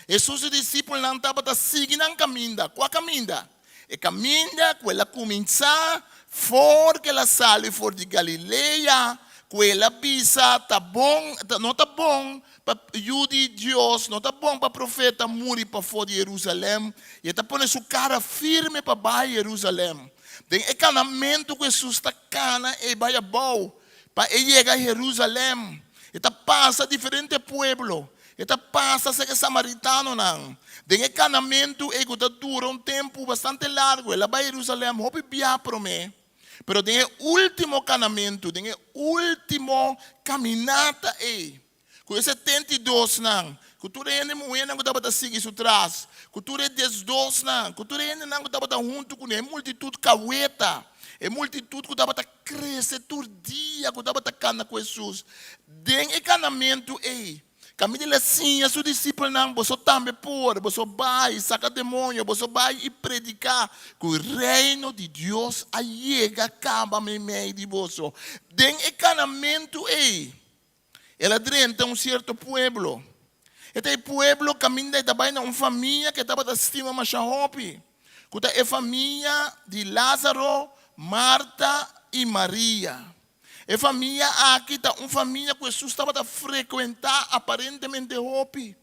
Hesus su disipelnan tabata sigui nan kaminda. Kua kaminda? E kaminda ku el a kuminsá for ku el a sali for di Galilea, ku el a bisa ta bon, no ta bon pa yu di Dios, no ta bon pa profeta muri pafó di Herusalèm, i e ta pone su kara firme pa bai Herusalèm. Den e kanamentu ku Hesus ta kana e bai abou pa e yega Herusalèm, e ta pasa diferente pueblo. E ta pasa serka e samaritanonan. Den e kanamentu ei ku ta dura un tempu bastante largu, el a bai Herusalèm hopi bia promé. Pero den e último kanamentu, den e último kaminata ei, ku e 72nan, ku tur e hende muhénan ku tabata sigui su tras, ku tur e diesdosnan, ku tur e hendenan ku tabata huntu kuné, e multitut kaweta, e multitut ku tabata krese tur dia, ku tabata kana ku Hesus, den e kanamentu ei, Kaminda el a siña su disipelnan, Boso tambe por, boso bai saka demoño, boso bai i prediká ku e Reino di Dios a yega kaba meimei di boso. Den e kanamentu ei, el a drenta un sierto pueblo. E ta e pueblo kaminda e ta bai na un famia ku e tabata stima masha hopi, ku ta e famia di Lázaro, Marta i Maria. E famia aki ta un famia ku Hesus tabata frekuentá aparentemente hopi.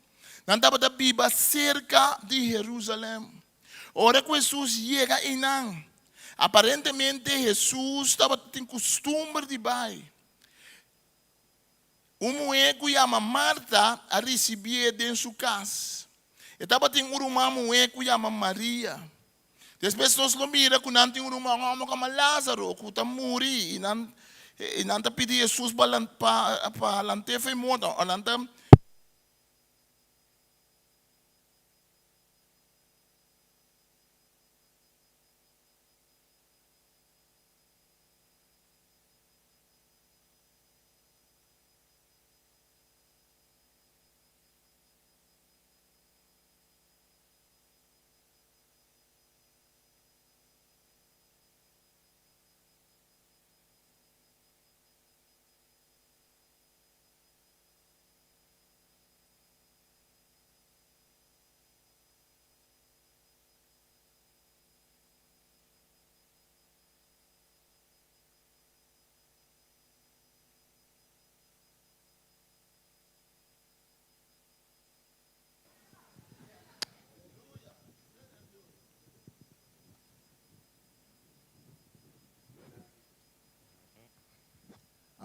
Nan tabata biba serka di Herusalèm. Ora ku Hesus yega einan, aparentemente Hesus tabata tin kustumber di bai. Un muhé ku yama Marta a risibié den su kas. E tabatin un ruman muhé ku yama Maria. Despues nos lo mira ku nan tin un ruman hòmber ku yama Lázaro ku ta muri i nan i nan ta pidi Hesus pa pa lant'é for e morto. Òf nan ta.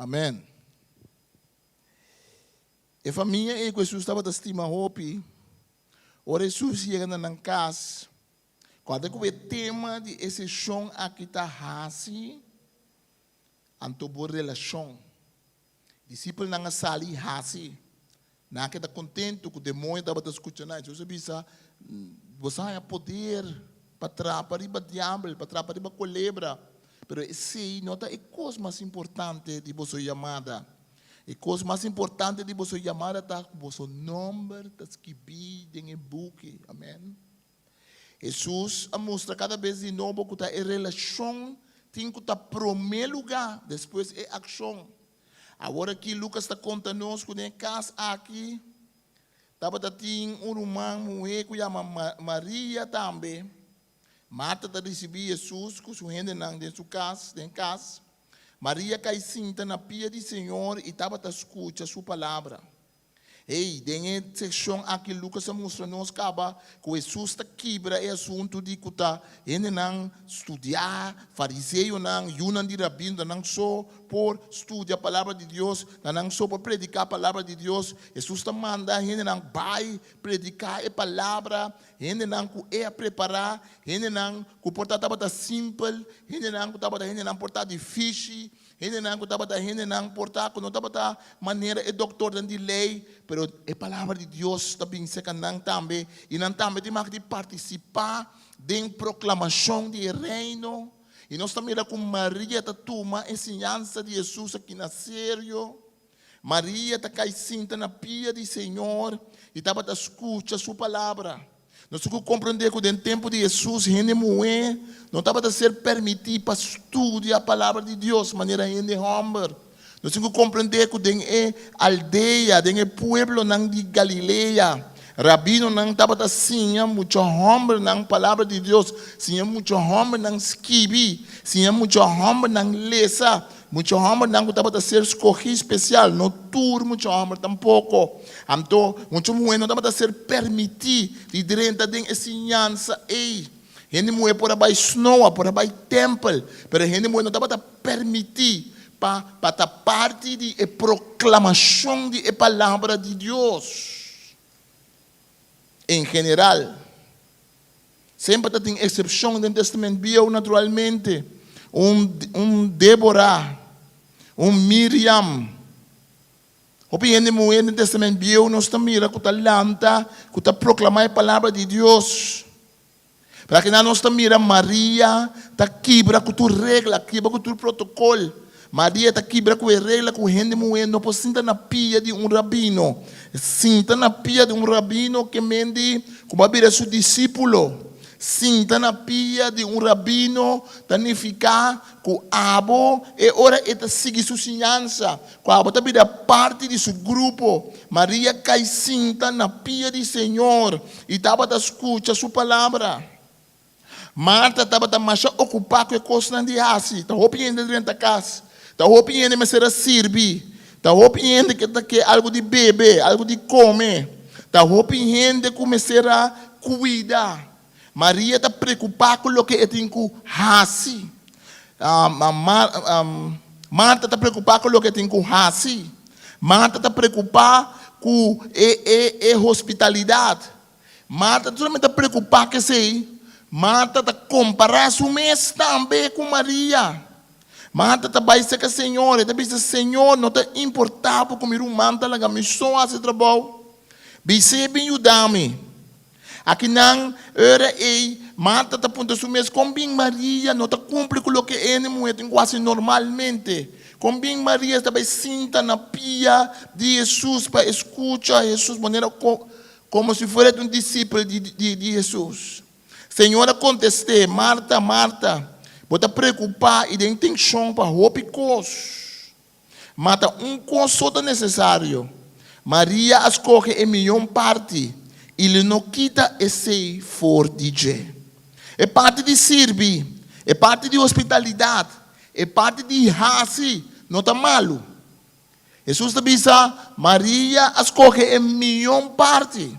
Amèn. E famia ei ku Hesus tabata stima hopi, ora Hesus yega na nan kas, kòrda ku e tema di e seshon aki ta hasi anto bo relashon. Disipelnan a sali hasi. Nan a keda kontentu ku demoño tabata skucha nan. Hesus a bisa, Boso a haña poder pa trapa riba diabel, pa trapa riba kolebra, pero esei no ta e kos mas importante di boso yamada. E kos mas importante di boso yamada ta ku boso nòmber ta skibí den e buki. Amèn. Hesus a mustra kada bes di nobo ku ta e relashon tin ku ta promé lugá, despues e akshon. Awor aki Lukas ta konta nos ku den e kas aki tabata tin un ruman muhé ku yama Maria tambe. Marta ta risibí Hesus ku su hendenan den su kas, den kas. Maria kai sinta na pia di Señor i tabata skucha su palabra. Ei, den e sekshon aki Lukas a mustra nos kaba ku Hesus ta kibra e asuntu di ku ta hendenan studiá, fariseonan, yunan di rabino, ta nan so por studia Palabra di Dios, ta nan so por prediká Palabra di Dios. Hesus ta manda hendenan bai prediká e Palabra, hendenan ku e a prepará, hendenan ku por ta tabata simpel, hendenan ku tabata hendenan por ta difísil, Hendenan ku tabata hendenan por ta ku no tabata manera e doktornan di lei, pero e palabra di Dios ta bin serka nan tambe, i nan tambe tin mag di partisipá den proklamashon di e Reino. I nos ta mira ku Maria ta tuma e siñansa di Hesus aki na serio. Maria ta kai sinta na pia di Señor i tabata skucha su palabra. Nos tin ku komprendé ku den tempu di Hesus hende muhé no tabata ser permití pa studia Palabra di Dios manera hende hòmber. Nos tin ku komprendé ku den e aldea, den e pueblonan di Galilea, rabinonan tabata siña mucha hòmbernan Palabra di Dios, siña mucha hòmbernan skibi, siña mucha hòmbernan lesa. Mucha hòmbernan ku tabata ser skohí spesial, no tur mucha hòmber tampoko. Anto, mucha muhé no tabata ser permití di drenta den e siñansa ei. Hende muhé por a bai snoa, por a bai tèmpel, pero hende muhé no tabata permití pa pa ta parti di e proklamashon di e Palabra di Dios. En general. Semper ta tin eksepshon den Testament Bieu, naturalmente. Un un Débora, un Miriam. Hopi hende muhé den Testament Bieu nos ta mira ku ta lanta, ku ta proklamá e palabra di Dios. Pero akinan nos ta mira Maria ta kibra ku tur regla, kibra ku tur protokol. Maria ta kibra ku e regla ku hende muhé no por sinta na pia di un rabino. Sinta na pia di un rabino ke men di ku bo a bira su disípulo. Sinta na pia di un rabino ta nifiká ku abo e ora e ta sigui su siñansa, ku abo ta bira parti di su grupo. Maria kai sinta na pia di Señor i tabata skucha su palabra. Marta tabata masha okupá ku e kosnan di hasi. Ta hopi hende drenta kas. Ta hopi hende mester a sirbi. Ta hopi hende ke ta ke algu di bebe, algu di kome. Ta hopi hende ku mester a kuida. Maria ta preokupá ku loke e tin ku hasi. Marta ta preokupá ku loke e tin ku hasi. Marta ta preokupá ku e hospitalidat. Marta no solamente ta preokupá ku esei, Marta ta kompará su mes tambe ku Maria. Marta ta bai serka Señor, e ta bisa, Señor, no ta importá bo ku mi ruman ta laga mi so hasi trabou? Bis'é bin yuda mi. Akinan, ora ei, Marta ta puntra su mes, Kon bin Maria no ta kumpli ku loke hende muhé tin ku hasi normalmente? Kon bin Maria ta bai sinta na pia di Hesus pa e skucha Hesus manera Komo si fuera un disipel di Hesus. Señor a kontest'é, Marta, Marta, bo ta preokupá i den tenshon pa hopi kos. Ma ta un kos so ta nesesario. Maria a skohe e mihó parti, i lo no kita esei for di dje. E parti di sirbi, e parti di hospitalidat, e parti di hasi no ta malu. Hesus ta bisa, Maria a skohe e mion parti.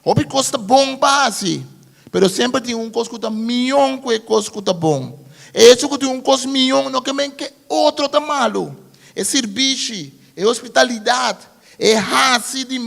Hopi kos ta bon pa hasi, pero semper tin un kos ku ta mion ku e kos ku ta bon. E hecho ku tin un kos mion no ke men ke otro ta malu. E sirbishi, e hospitalidat, e hasi di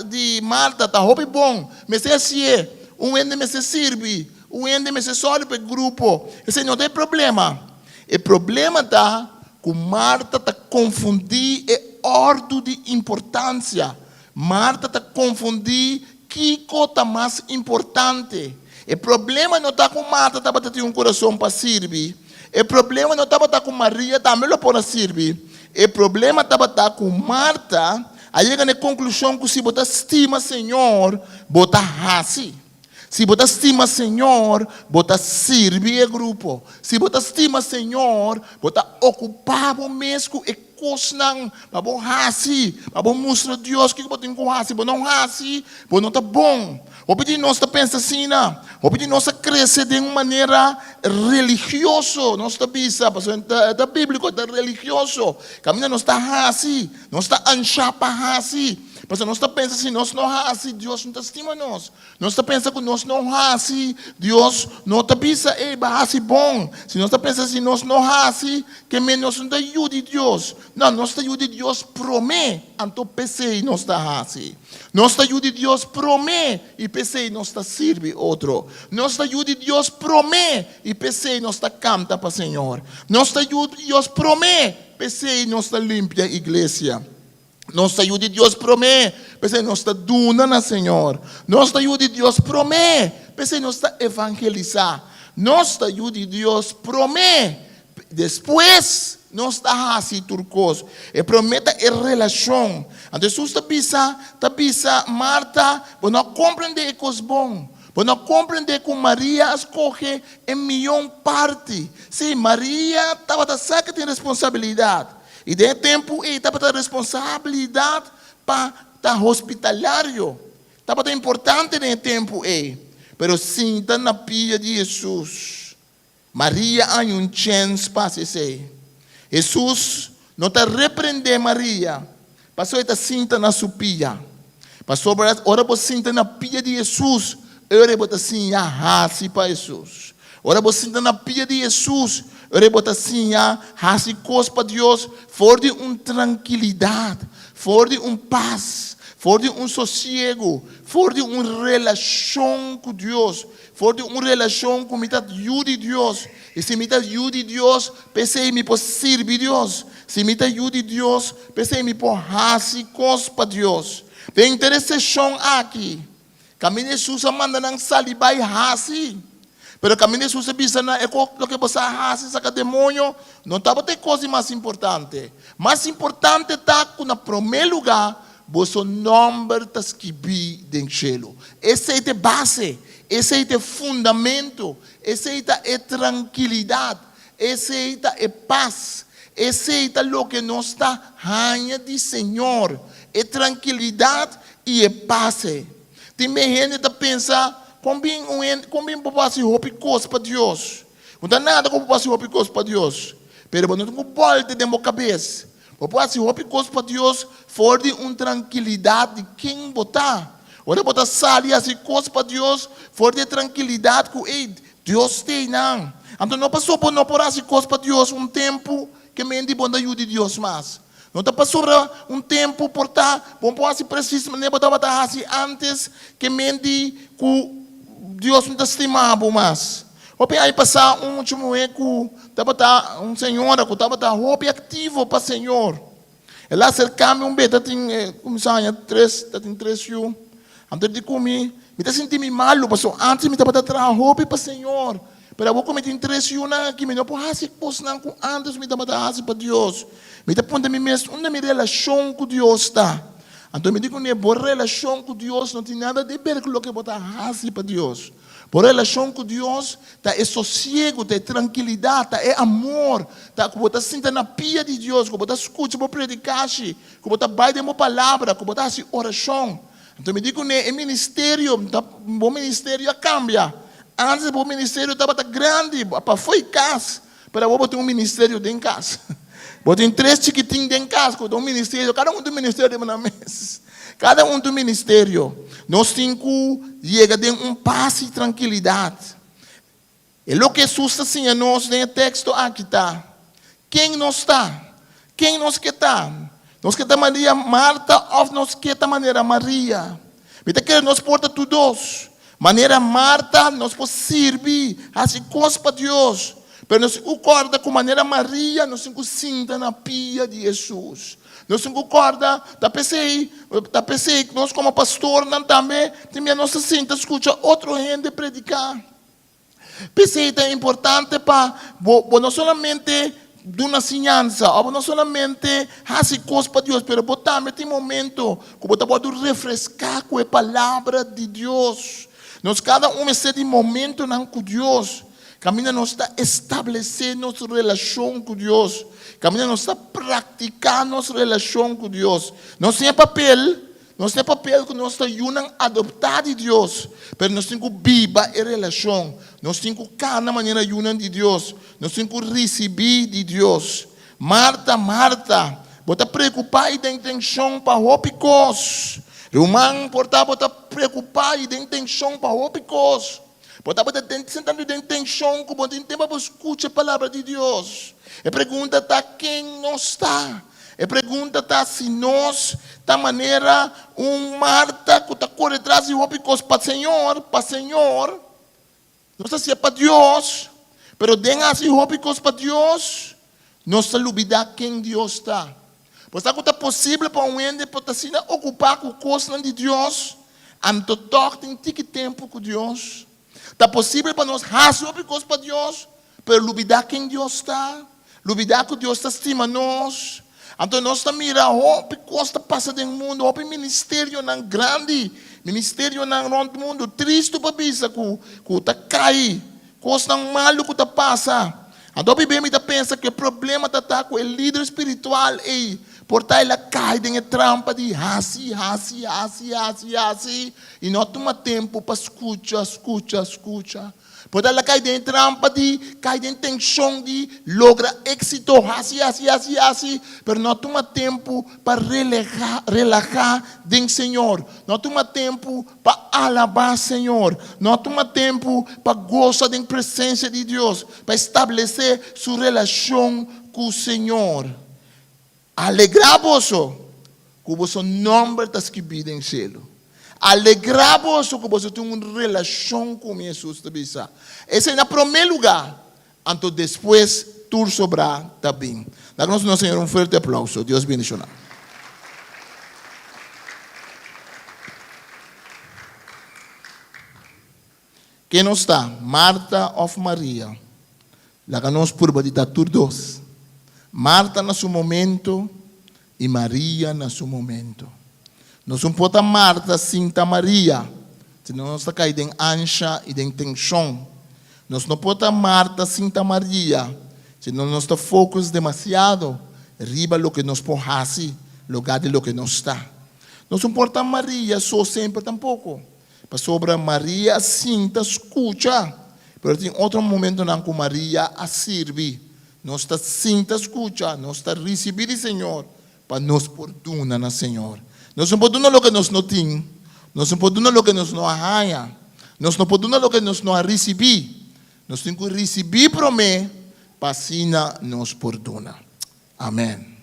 di Marta ta hopi bon. Mester hasié. Un hende mester sirbi, un hende mester sòru pa e grupo. Esei no ta e problema. E problema ta ku Marta ta konfundí e òrdu di importansia. Marta ta konfundí kiko ta mas importante. E problema no ta ku Marta tabata tin un kurason pa sirbi. E problema no tabata ku Maria tambe lo por a sirbi. E problema tabata ku Marta a yega na e konklushon ku si bo ta stima Señor, bo ta hasi. Si bo ta stima Señor, bo ta sirbi e grupo. Si bo ta stima Señor, bo ta okupá bo mes ku e kosnan pa bo hasi, pa bo mustra Dios kiko bo tin ku hasi. Bo no hasi, bo no ta bon. Hopi di nos ta pensa asina. Hopi di nos a krese den un manera religioso, nos ta bisa, pasobra e ta bíbliko, e ta religioso. Kaminda nos ta hasi, nos ta anshá pa hasi, pasobra nos ta pensa si nos no hasi, Dios no ta stima nos. Nos ta pensa ku nos no hasi, Dios no ta bisa, Ey, bo a hasi bon. Si nos ta pensa si nos no hasi, ke men nos no ta yu di Dios. No, nos ta yu di Dios promé, anto p'esei nos ta hasi. Nos ta yu di Dios promé, i p'esei nos ta sirbi otro. Nos ta yu di Dios promé, i p'esei nos ta kanta pa Señor. Nos ta yu di Dios promé, p'esei nos ta limpia iglesia. Nos ta yu di Dios promé, p'esei nos ta duna na Señor. Nos ta yu di Dios promé, p'esei nos ta evangelisá. Nos ta yu di Dios promé, despues nos ta hasi tur kos. E promé ta e relashon. Anto Hesus ta bisa, ta bisa Marta, bo no a komprendé e kos bon. Bo no a komprendé ku Maria a skohe e mihó parti. Sí, Maria tabata sa ku tin responsabilidat. I den e tempu ei tabata responsabilidat pa ta hospitalario. Tabata importante den e tempu ei. Pero sinta na pia di Hesus, Maria a haña un chèns pa hasi esei. Hesus no ta reprendé Maria pasobra e ta sinta na su pia. Pasobra ora bo sinta na pia di Hesus, ora bo ta siña hasi pa Hesus. Ora bo sinta na pia di Hesus, ora bo ta siña hasi kos pa Dios for di un trankilidat, for di un pas, for di un sosiegu, for di un relashon ku Dios, for di un relashon ku mi ta yu di Dios. I si mi ta yu di Dios, p'esei mi por sirbi Dios. Si mi ta yu di Dios, p'esei mi por hasi kos pa Dios. Den interseshon aki, kaminda Hesus a manda nan sali bai hasi. Pero kaminda Hesus a bisa nan e kos loke bo sa hasi, saka demoño, no tabata e kos di mas importante. Mas importante ta ku na promé lugá boso nòmber ta skibí den shelu. Esei ta e base, esei ta e fundamento, Esei ta e trankilidat, esei ta e pas, esei ta loke nos ta haña di Señor, e trankilidat i e pas ei. Tin be hende ta pensa, Kon bin un hende, kon bin bo por hasi hopi kos pa Dios? No ta nada ku bo por hasi hopi kos pa Dios, pero bo no tin ku bòlta den bo kabes. Bo por hasi hopi kos pa Dios for di un trankilidat di ken bo ta. Ora bo ta sali hasi kos pa Dios for di e trankilidat ku, ey, Dios ta einan. Anto no pasobra bo no por hasi kos pa Dios un tempu ke men di bo no ta yu di Dios mas. No ta pasobra un tempu por ta bo no por hasi presis manera bo tabata hasi antes ke men di ku Dios no ta stima bo mas. Hopi aña pasá un mucha muhé ku tabata un señora ku tabata hopi aktivo pa Señor. El a aserká mi un bes, ta tin kuminsá haña tres, ta tin tres yu. Anto el di ku mi, Mi ta sinti mi malu pasobra antes mi tabata traha hopi pa Señor, pero awor ku mi tin tres yunan aki mi no por hasi kosnan ku antes mi tabata hasi pa Dios. Mi ta puntra mi mes unda mi relashon ku Dios ta. Anto mi di kuné, Bo relashon ku Dios no tin nada di ber ku loke bo ta hasi pa Dios. Bo relashon ku Dios ta e sosiegu, ta e trankilidat, ta e amor, ta ku bo ta sinta na pia di Dios, ku bo ta skucha bo predikashi, ku bo ta bai den bo palabra, ku bo ta hasi orashon. Anto mi di kuné, e ministerio, ta, bo ministerio a kambia. Antes bo ministerio tabata grandi, pafó i kas, pero awor bo tin un ministerio den kas. Bo tin tres chikitin den kas ku ta un ministerio, kada un tin un ministerio riba nan mes. Kada un tin un ministerio. Nos tin ku yega den un pas i trankilidat. E loke Hesus ta siña nos den e teksto aki ta, ken nos ta? Ken nos ke ta? Nos ke ta manera Marta òf nos ke ta manera Maria? Mi ta kere nos por ta tur dos. Manera Marta nos por sirbi, hasi kos pa Dios. Pero nos tin ku kòrda ku manera Maria nos tin ku sinta na pia di Hesus. Nos tin ku kòrda, ta p'esei, ta p'esei nos komo pastornan tambe tin bia nos ta sinta skucha otro hende prediká. P'esei ta importante pa bo bo no solamente duna siñansa òf bo no solamente hasi kos pa Dios, pero bo tambe tin momento ku bo ta wòrdu refreská ku e Palabra di Dios. Nos kada un mester di momentonan ku Dios, kaminda nos ta establesé nos relashon ku Dios, kaminda nos ta praktiká nos relashon ku Dios. Nos tin e papel Nos tin e papel ku nos ta yunan adoptá di Dios, pero nos tin ku biba e relashon. Nos tin ku kana manera yunan di Dios. Nos tin ku risibí di Dios. Marta, Marta, bo ta preokupá i den tenshon pa hopi kos. Ruman, por ta bo ta preokupá i den tenshon pa hopi kos. Bo tabata den sentando den tenshon ku bo tin tempu pa bo skucha e palabra di Dios. E pregunta ta, ken nos ta? E pregunta ta si nos ta manera un Marta ku ta kore tras di hopi kos pa Señor, pa Señor. Nos ta hasié pa Dios, pero den hasi hopi kos pa Dios, nos ta lubidá ken Dios ta. Bo sa ku ta posibel pa un hende por ta asina okupá ku kosnan di Dios, anto tòg tin tiki tempu ku Dios? Ta posibel pa nos hasi hopi kos pa Dios, pero lubidá ken Dios ta, lubidá ku Dios ta stima nos? Anto nos ta mira hopi kos ta pasa den mundu, hopi ministerionan grandi, ministerionan rònt mundu, tristu pa bisa ku ku ta kai, kosnan malu ku ta pasa. Anto hopi bes mi ta pensa ku e problema ta ta ku e lider spiritual ei por ta el a kai den e trampa di hasi, hasi, hasi, hasi, hasi i no a tuma tempu pa skucha, skucha, skucha. Por ta el a kai den e trampa di kai den tenshon di logra éksito, hasi, hasi, hasi, hasi, pero no a tuma tempu pa relehá, relahá den Señor. No a tuma tempu pa alabá Señor. No a tuma tempu pa gosa den presensia di Dios, pa establesé su relashon ku Señor. Alegrá boso ku boso nòmber ta skibí den shelu. Alegrá boso ku boso tin un relashon ku mi, Hesus ta bisa. Esei na promé lugá, anto despues tur sobrá ta bin. Laga nos duna Señor un fuerte aplauso. Dios bendishoná. Ken nos ta, Marta òf Maria? Laga nos purba di ta tur dos. Marta na su momento i Maria na su momento. Nos un por ta Marta sin ta Maria, sino nos ta kai den ansha i den tenshon. Nos no por ta Marta sin ta Maria, sino nos ta focus demasiado riba loke nos por hasi lugar di loke nos ta. Nos un por ta Maria so semper tampoco. Pasobra Maria a sinta skucha, pero tin otro momentonan ku Maria a sirbi. Nos ta sinta skucha, nos ta risibí di Señor pa nos por duna na Señor. Nos no por duna loke nos no tin, nos no por duna loke nos no a haña, nos no por duna loke nos no a risibí. Nos tin ku risibí promé pa asina nos por duna. Amen.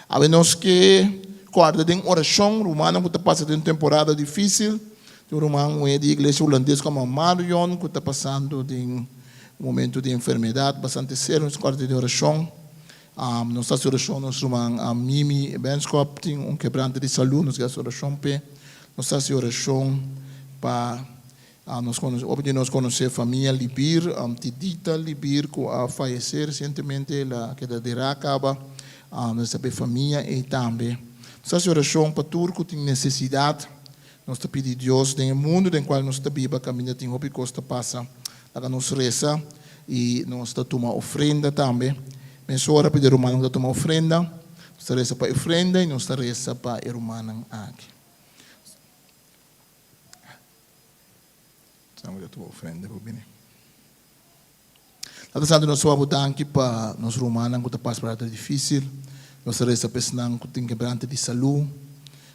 Awe nos ke kòrda den orashon rumannan ku ta pasa den un temporada difísil. Tin un ruman muhé di iglesia hulandes ku yama Marion ku ta pasando den un momento di enfermedat bastante serio. Nos kòrda den orashon. Nos ta hasi orashon nos ruman Mimi Benschop tin un kebrante di salú. Nos ke hasi orashon p'e. Nos ta hasi orashon pa Nos konosé, hopi di nos konosé famia Libir, Tidita Libir ku a fayesé resientemente, el a keda derá kaba. Nos ta p'e famia ei tambe. Nos ta hasi orashon pa tur ku tin nesesidat. Nos ta pidi Dios den e mundu den kual nos ta biba kaminda tin hopi kos ta pasa, laga nos resa i nos ta tuma ofrenda tambe. Mesora pidi e rumannan ku ta tuma ofrenda. Nos ta resa pa e ofrenda i nos ta resa pa e rumannan aki. Tata Santu nos wou danki pa nos rumannan ku ta pasa pa rato difisil. Nos ta resa pa esnan ku tin kebrante di salú.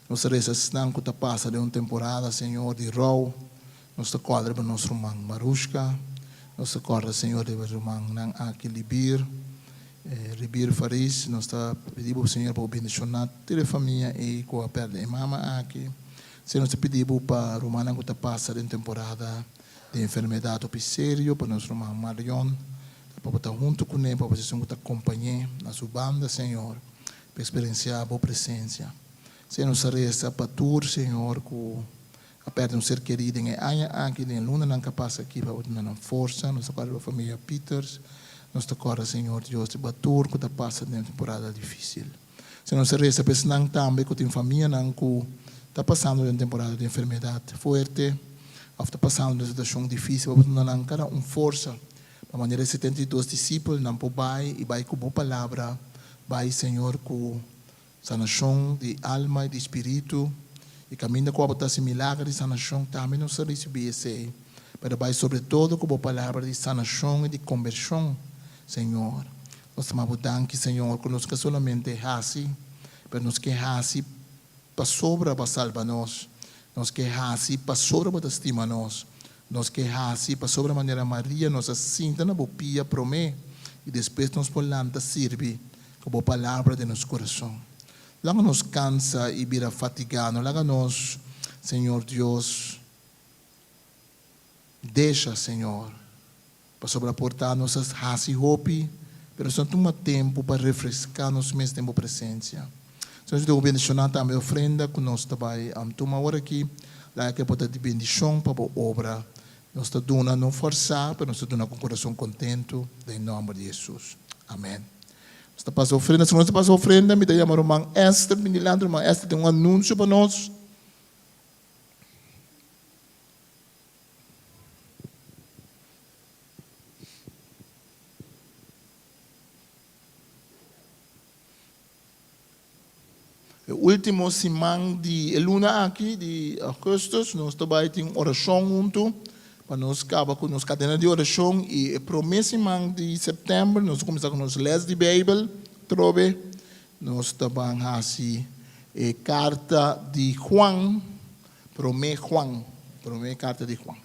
Nos ta resa esnan ku ta pasa den un temporada, Señor, di rou. Nos ta kòrda riba nos ruman Marushka. Nos ta kòrda, Señor, riba e rumannan aki Libir. Ribier Faris, nos ta pidi Bo, Señor, pa Bo bendishoná tur e famia ei ku a pèrdè e mama aki. Señor, nos ta pidi Bo pa rumannan ku ta pasa den temporada di enfermedat hopi serio, pa nos ruman Marion, pa Bo ta huntu kuné, pa Bo ta esun ku ta kompañ'é na su banda, Señor, pa eksperensiá Bo presensia. Señor, nos ta resa pa tur, Señor, ku a pèrdè un ser kerí den e aña aki, den e lunanan ku a pasa aki, pa Bo duna nan forsa. Nos ta kòrda riba famia Pieters. Nos ta kòrda, Señor Dios, riba tur ku ta pasa den e temporada difísil. Señor, nos ta resa pa esnan tambe ku tin famianan ku ta pasando den temporada di enfermedat fuerte òf ta pasando den situashon difísil, pa Bo duna nan kada un forsa, pa manera e 72 disipelnan por bai i bai ku Bo palabra, bai, Señor, ku Sanashon di alma i di spiritu, i kaminda ku abo ta hasi milager di sanashon, tambe nos ta risibí esei. Pero bai sobretodo ku bo palabra di sanashon i di kombershon, Señor. Nos ta maba bo danki, Señor, ku nos ka solamente hasi, pero nos ke hasi pasobra bo a salba nos. Nos ke hasi pasobra bo ta stima nos. Nos ke hasi pasobra manera Maria nos a sinta na bo pia promé i despues nos por lanta sirbi ku bo palabra den nos kurason. Laga nos kansa i bira fatigá, no laga nos, Señor Dios, desha, Señor, pasobra por ta nos a hasi hopi, pero nos no tuma tempu pa refreská nos mes den bo presensia. Señor, nos ta bendishoná tambe e ofrenda ku nos ta bai tuma awor aki. Laga ku e por ta di bendishon pa bo obra. Nos ta duna no fòrsá, pero nos ta duna ku kurason kontentu, den nòmber di Hesus. Amèn. Nos ta pasa ofrenda. Si nos ta pasa ofrenda, mi ta yama ruman Esther bini dilanti. Ruman Esther tin un anunsio pa nos. E ultimo siman di e luna aki di augustus nos ta bai tin orashon huntu pa nos kaba ku nos kadena di orashon i e prome siman di september nos ta kuminsá ku nos les di beibel atrobe. Nos ta ban hasi e karta di Juan, prome Juan, prome karta di Juan.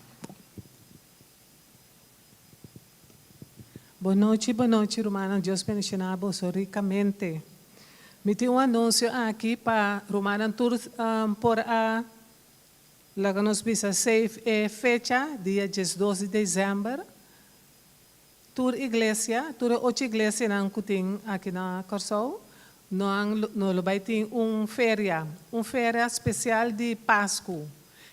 Bon nochi, bon nochi rumannan, Dios bendiciona boso ricamente. Mi tin un anuncio aki pa rumannan tur por a laga nos bisa save e fecha, dia diesdos di december. Tur iglesia, tur e ocho iglesianan cu tin aki na Corsou, nan no lo bay tin un feria, un feria special di Pascu.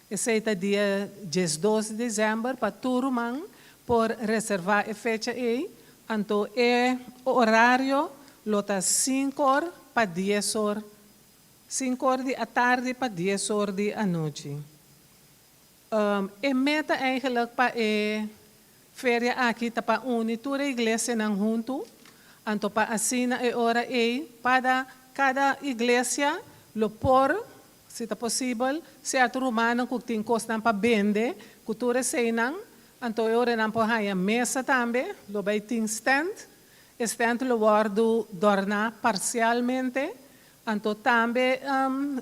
Esey ta dia diesdos di december pa tur ruman por reserva e fecha ey, anto e horario lo ta cinco or pa dies or, cinco or di atardi pa dies or di anochi. E meta eigenlijk pa e feria aki ta pa uni tur e iglesianan huntu, anto pa asina e ora ei pada kada iglesia lo por, si ta posibel, sierto rumannan ku tin kosnan pa bende ku tur eseinan, anto e ora nan por haña mesa tambe, lo bai tin stand, e stand lo wòrdu dòrná parsialmente, Anto tambe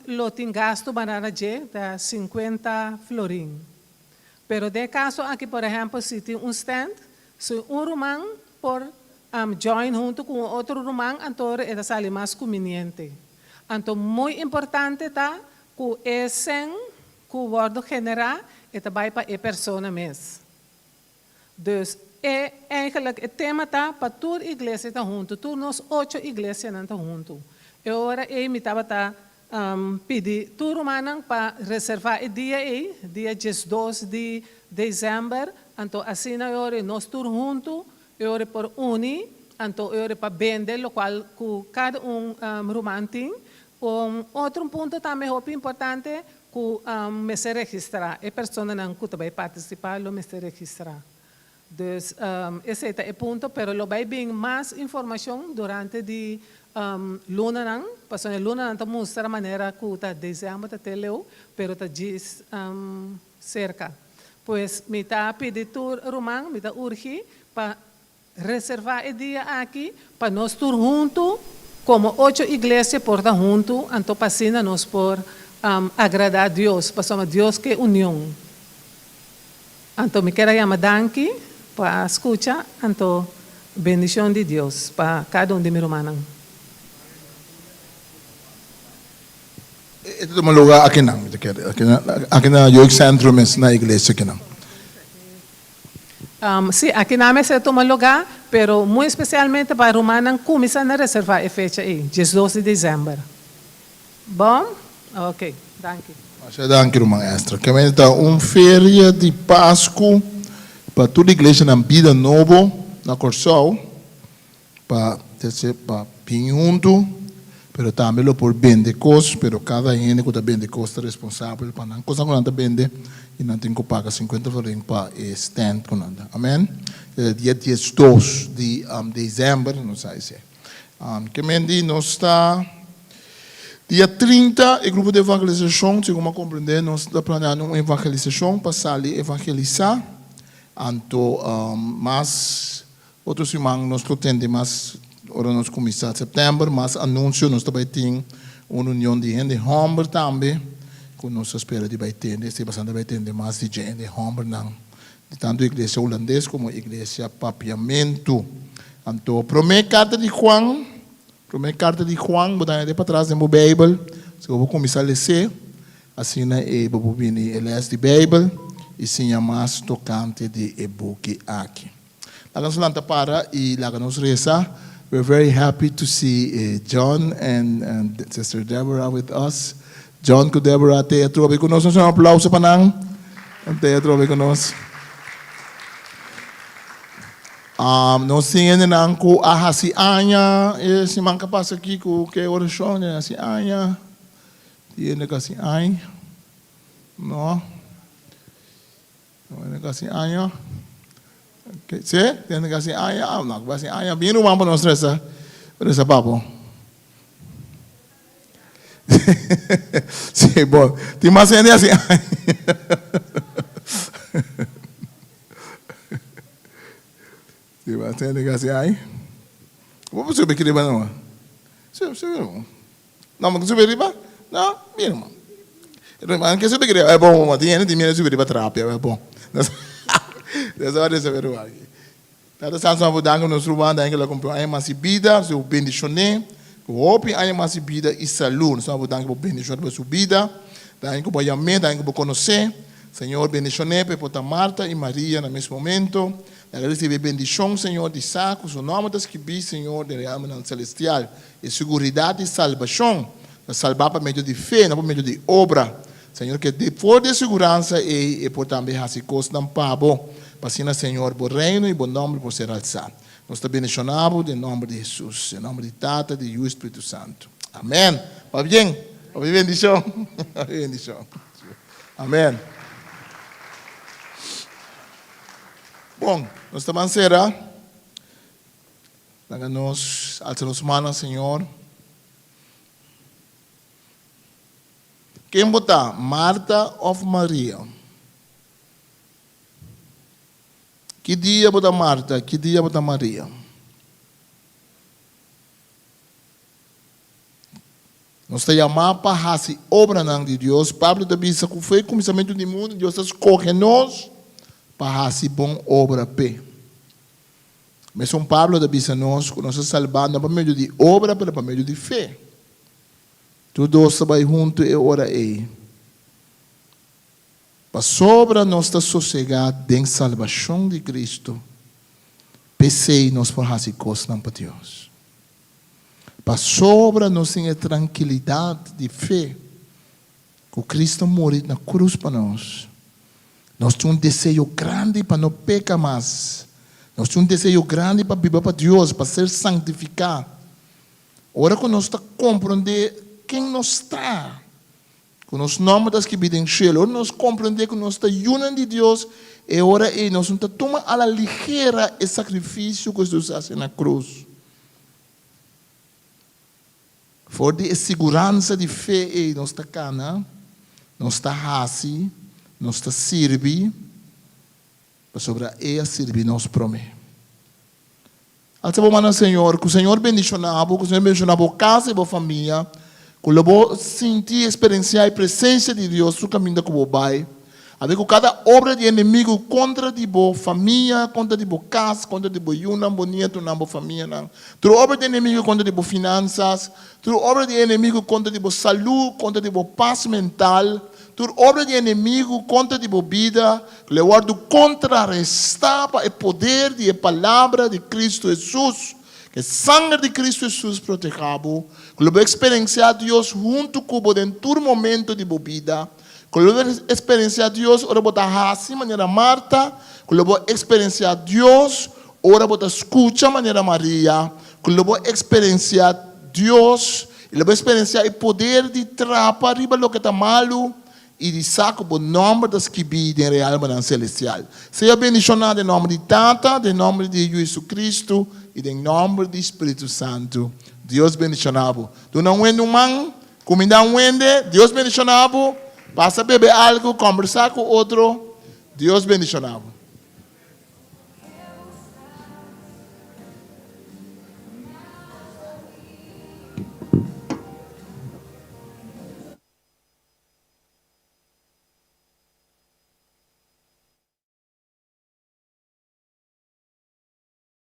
lo tin gastu banana dje ta sinkuenta florin. Pero den e kaso aki por ehèmpel si tin un stand, si un ruman por join huntu ku un otro ruman anto e ta sali mas kuminiente. Anto muy importante ta ku e sèn ku wòrdu generá e ta bai pa e persona mes. Dus e eigenlijk e tema ta pa tur iglesia ta huntu, tur nos ocho iglesianan ta huntu. E ora ei mi tabata pidi tur rumannan pa reserva e dia ei, dia diesdos di december, anto asina e ora ei nos tur huntu e ora por uni, anto e ora pa bende lokual ku kada un ruman tin. Un otro punto tambe hopi importante ku mester registrá. E personanan ku ta bai partisipá lo mester registrá. Dus esei ta e punto, pero lo bai bin mas informashon durante di lunanan, pasobra e lunanan ta mustra manera ku ta desèmber ta te leu, pero ta djis serka. Pues mi ta pidi tur ruman, mi ta urgi pa Reservá e dia aki pa nos tur huntu komo ocho iglesia por ta huntu, anto pa asina nos por agradá Dios, pasobra Dios ke union. Anto mi kier a yama danki pa a skucha, anto Bendishon di Dios pa kada un di mi rumannan. E ta tuma luga akinan, mi ta kere, aki na Jeugdcentrum mes, na iglesia akinan. Sí, akinan mester tuma luga, pero muy especialmente pa rumannan cuminsa na reserva e fecha ei, diesdos di december. Bon? Ok, danki. Masha danki ruman Esther. Keme ta un feria di Pascu pa tur iglesianan Bida Nobo na Kòrsou pa tese pa bin huntu pero tambe lo por bende kos pero kada hende ku ta bende kos ta responsabel pa nan kosnan ku nan ta bende i nan tin ku paga sinkuenta florin pa e stand ku nan ta. Amen. Dia diesdos di december nos a hasi. Kemen di nos ta dia 30 e grupo di evangelisashon, segun mi a komprendé nos ta planeando un evangelisashon pa sali evangelisá. Anto mas otro siman nos lo tende mas ora nos kuminsá sèptèmber mas anunsio nos ta bai tin un reunion di hende hòmber tambe ku nos ta spera di bai tende esei pasobra ta bai tende mas di dje hende hòmbernan di tantu iglesia hulandes komo iglesia papiamentu. Anto promé karta di Juan, promé karta di Juan, bo ta haña patras den bo Beibel, si bo por kuminsá les'é, asina e bo por bini e lès di Beibel i siña mas tokante di e buki aki. Laga nos lanta para i laga nos resa. We're very happy to see John and Sister Deborah with us. John ku Deborah te atrobe ku nos. Nos un aplauso pa nan. Te atrobe ku nos. Nos tin hendenan ku a hasi aña e siman ka pasa aki ku ke orashon a hasi aña. Tin hende ku hasi aña. No. Tin hende ku hasi aña. Si? Tin hende ku hasi aña? Ah, no, ku hasi aña. Bin ruman pa nos resa. Resa pa bo. Sí, bon. Tin mas hende hasi aña. Tin mas hende hasi aña. Bo por subi riba no? Subi, subi no. No, bo subi riba? No, mira man. Ruman ke subi riba? E bon, bon. Tin hende tin miedo subi riba trapia, e bon. Nos a resa ruman. Tata Santo nos a danki nos ruman dan ke lo cumpli un aña mas di bida, su bendicione cu hopi aña mas di bida y salud. Nos a danki bo bendicion riba su bida, danki cu bo a yam'e, danki cu bo conoce. Señor bendicione pa e por ta Marta y Maria na mes momento. Laga ricibi e bendicion Señor di sa cu su nomber ta scribi Señor den realmonan celestial. E seguridad di salbacion ta salba pa medio di fe, no pa medio di obra. Señor ke di for di e siguransa ei e por tambe hasi kosnan pa bo, pa asina Señor bo reino i bo nòmber por ser alsá. Nos ta bendishoná bo den nòmber di Hesus, den nòmber di Tata, di Yu i Spiritu Santu. Amèn. Pabien. Hopi bendishon. Hopi bendishon. Amèn. Bon, nos ta ban sera. Laga nos alsa nos mannan, Señor. Ken bo ta, Marta òf Maria? Ki dia bo ta Marta, ki dia bo ta Maria? Nos ta yamá pa hasi obranan di Dios. Pablo ta bisa ku fo'i kuminsamentu di mundu Dios a skohe nos pa hasi bon obra p'e. Mesun Pablo ta bisa nos ku nos a salbá no pa medio di obra pero pa medio di fe. Tur dos ta bai huntu e ora ei. Pasobra nos ta sosegá den salbashon di Kristu, p'esei nos por hasi kosnan pa Dios. Pasobra nos tin e trankilidat di fe ku Kristu a muri na krus pa nos, nos tin un deseo grandi pa no peka mas. Nos tin un deseo grandi pa biba pa Dios, pa ser santifiká. Ora ku nos ta komprondé ken nos ta, ku nos nòmber ta skibí den shelu, ora nos komprondé ku nos ta yunan di Dios, e ora ei nos no ta tuma a la ligera e sakrifisio ku Hesus a hasi na krus. For di e siguransa di fe ei nos ta kana, nos ta hasi, nos ta sirbi, pasobra E a sirbi nos promé. Alsa bo man na Señor, ku Señor bendishoná bo, ku Señor bendishoná bo kas i bo famia, ku lo bo sinti i eksperensiá e presensia di Dios tur kaminda ku bo bai. Anto ku kada obra di enemigu kontra di bo famia, kontra di bo kas, kontra di bo yunan, bo nietunan, bo famianan, tur obra di enemigu kontra di bo finansas, tur obra di enemigu kontra di bo salú, kontra di bo pas mental, tur obra di enemigu kontra di bo bida, lo e wòrdu kontrarestá pa e poder di e Palabra di Kristu Hesus. Ku e sanger di Kristu Hesus protehá bo, ku lo bo eksperensiá Dios huntu ku bo den tur momento di bo bida. Ku lo bo eksperensiá Dios ora bo ta hasi manera Marta, ku lo bo eksperensiá Dios ora bo ta skucha manera Maria, ku lo bo eksperensiá Dios i lo bo eksperensiá e poder di trapa riba loke ta malu i di sa ku bo nòmber ta skibí den realmanan selestial. Sea bendishoná den nòmber di Tata, den nòmber di Yu Jesucristo i den nòmber di Spiritu Santu. Dios bendishoná bo. Duna un hende un man. Kuminda un hende, Dios bendiciona bo, pasa bebe algo, combersa cu otro, Dios bendiciona bo.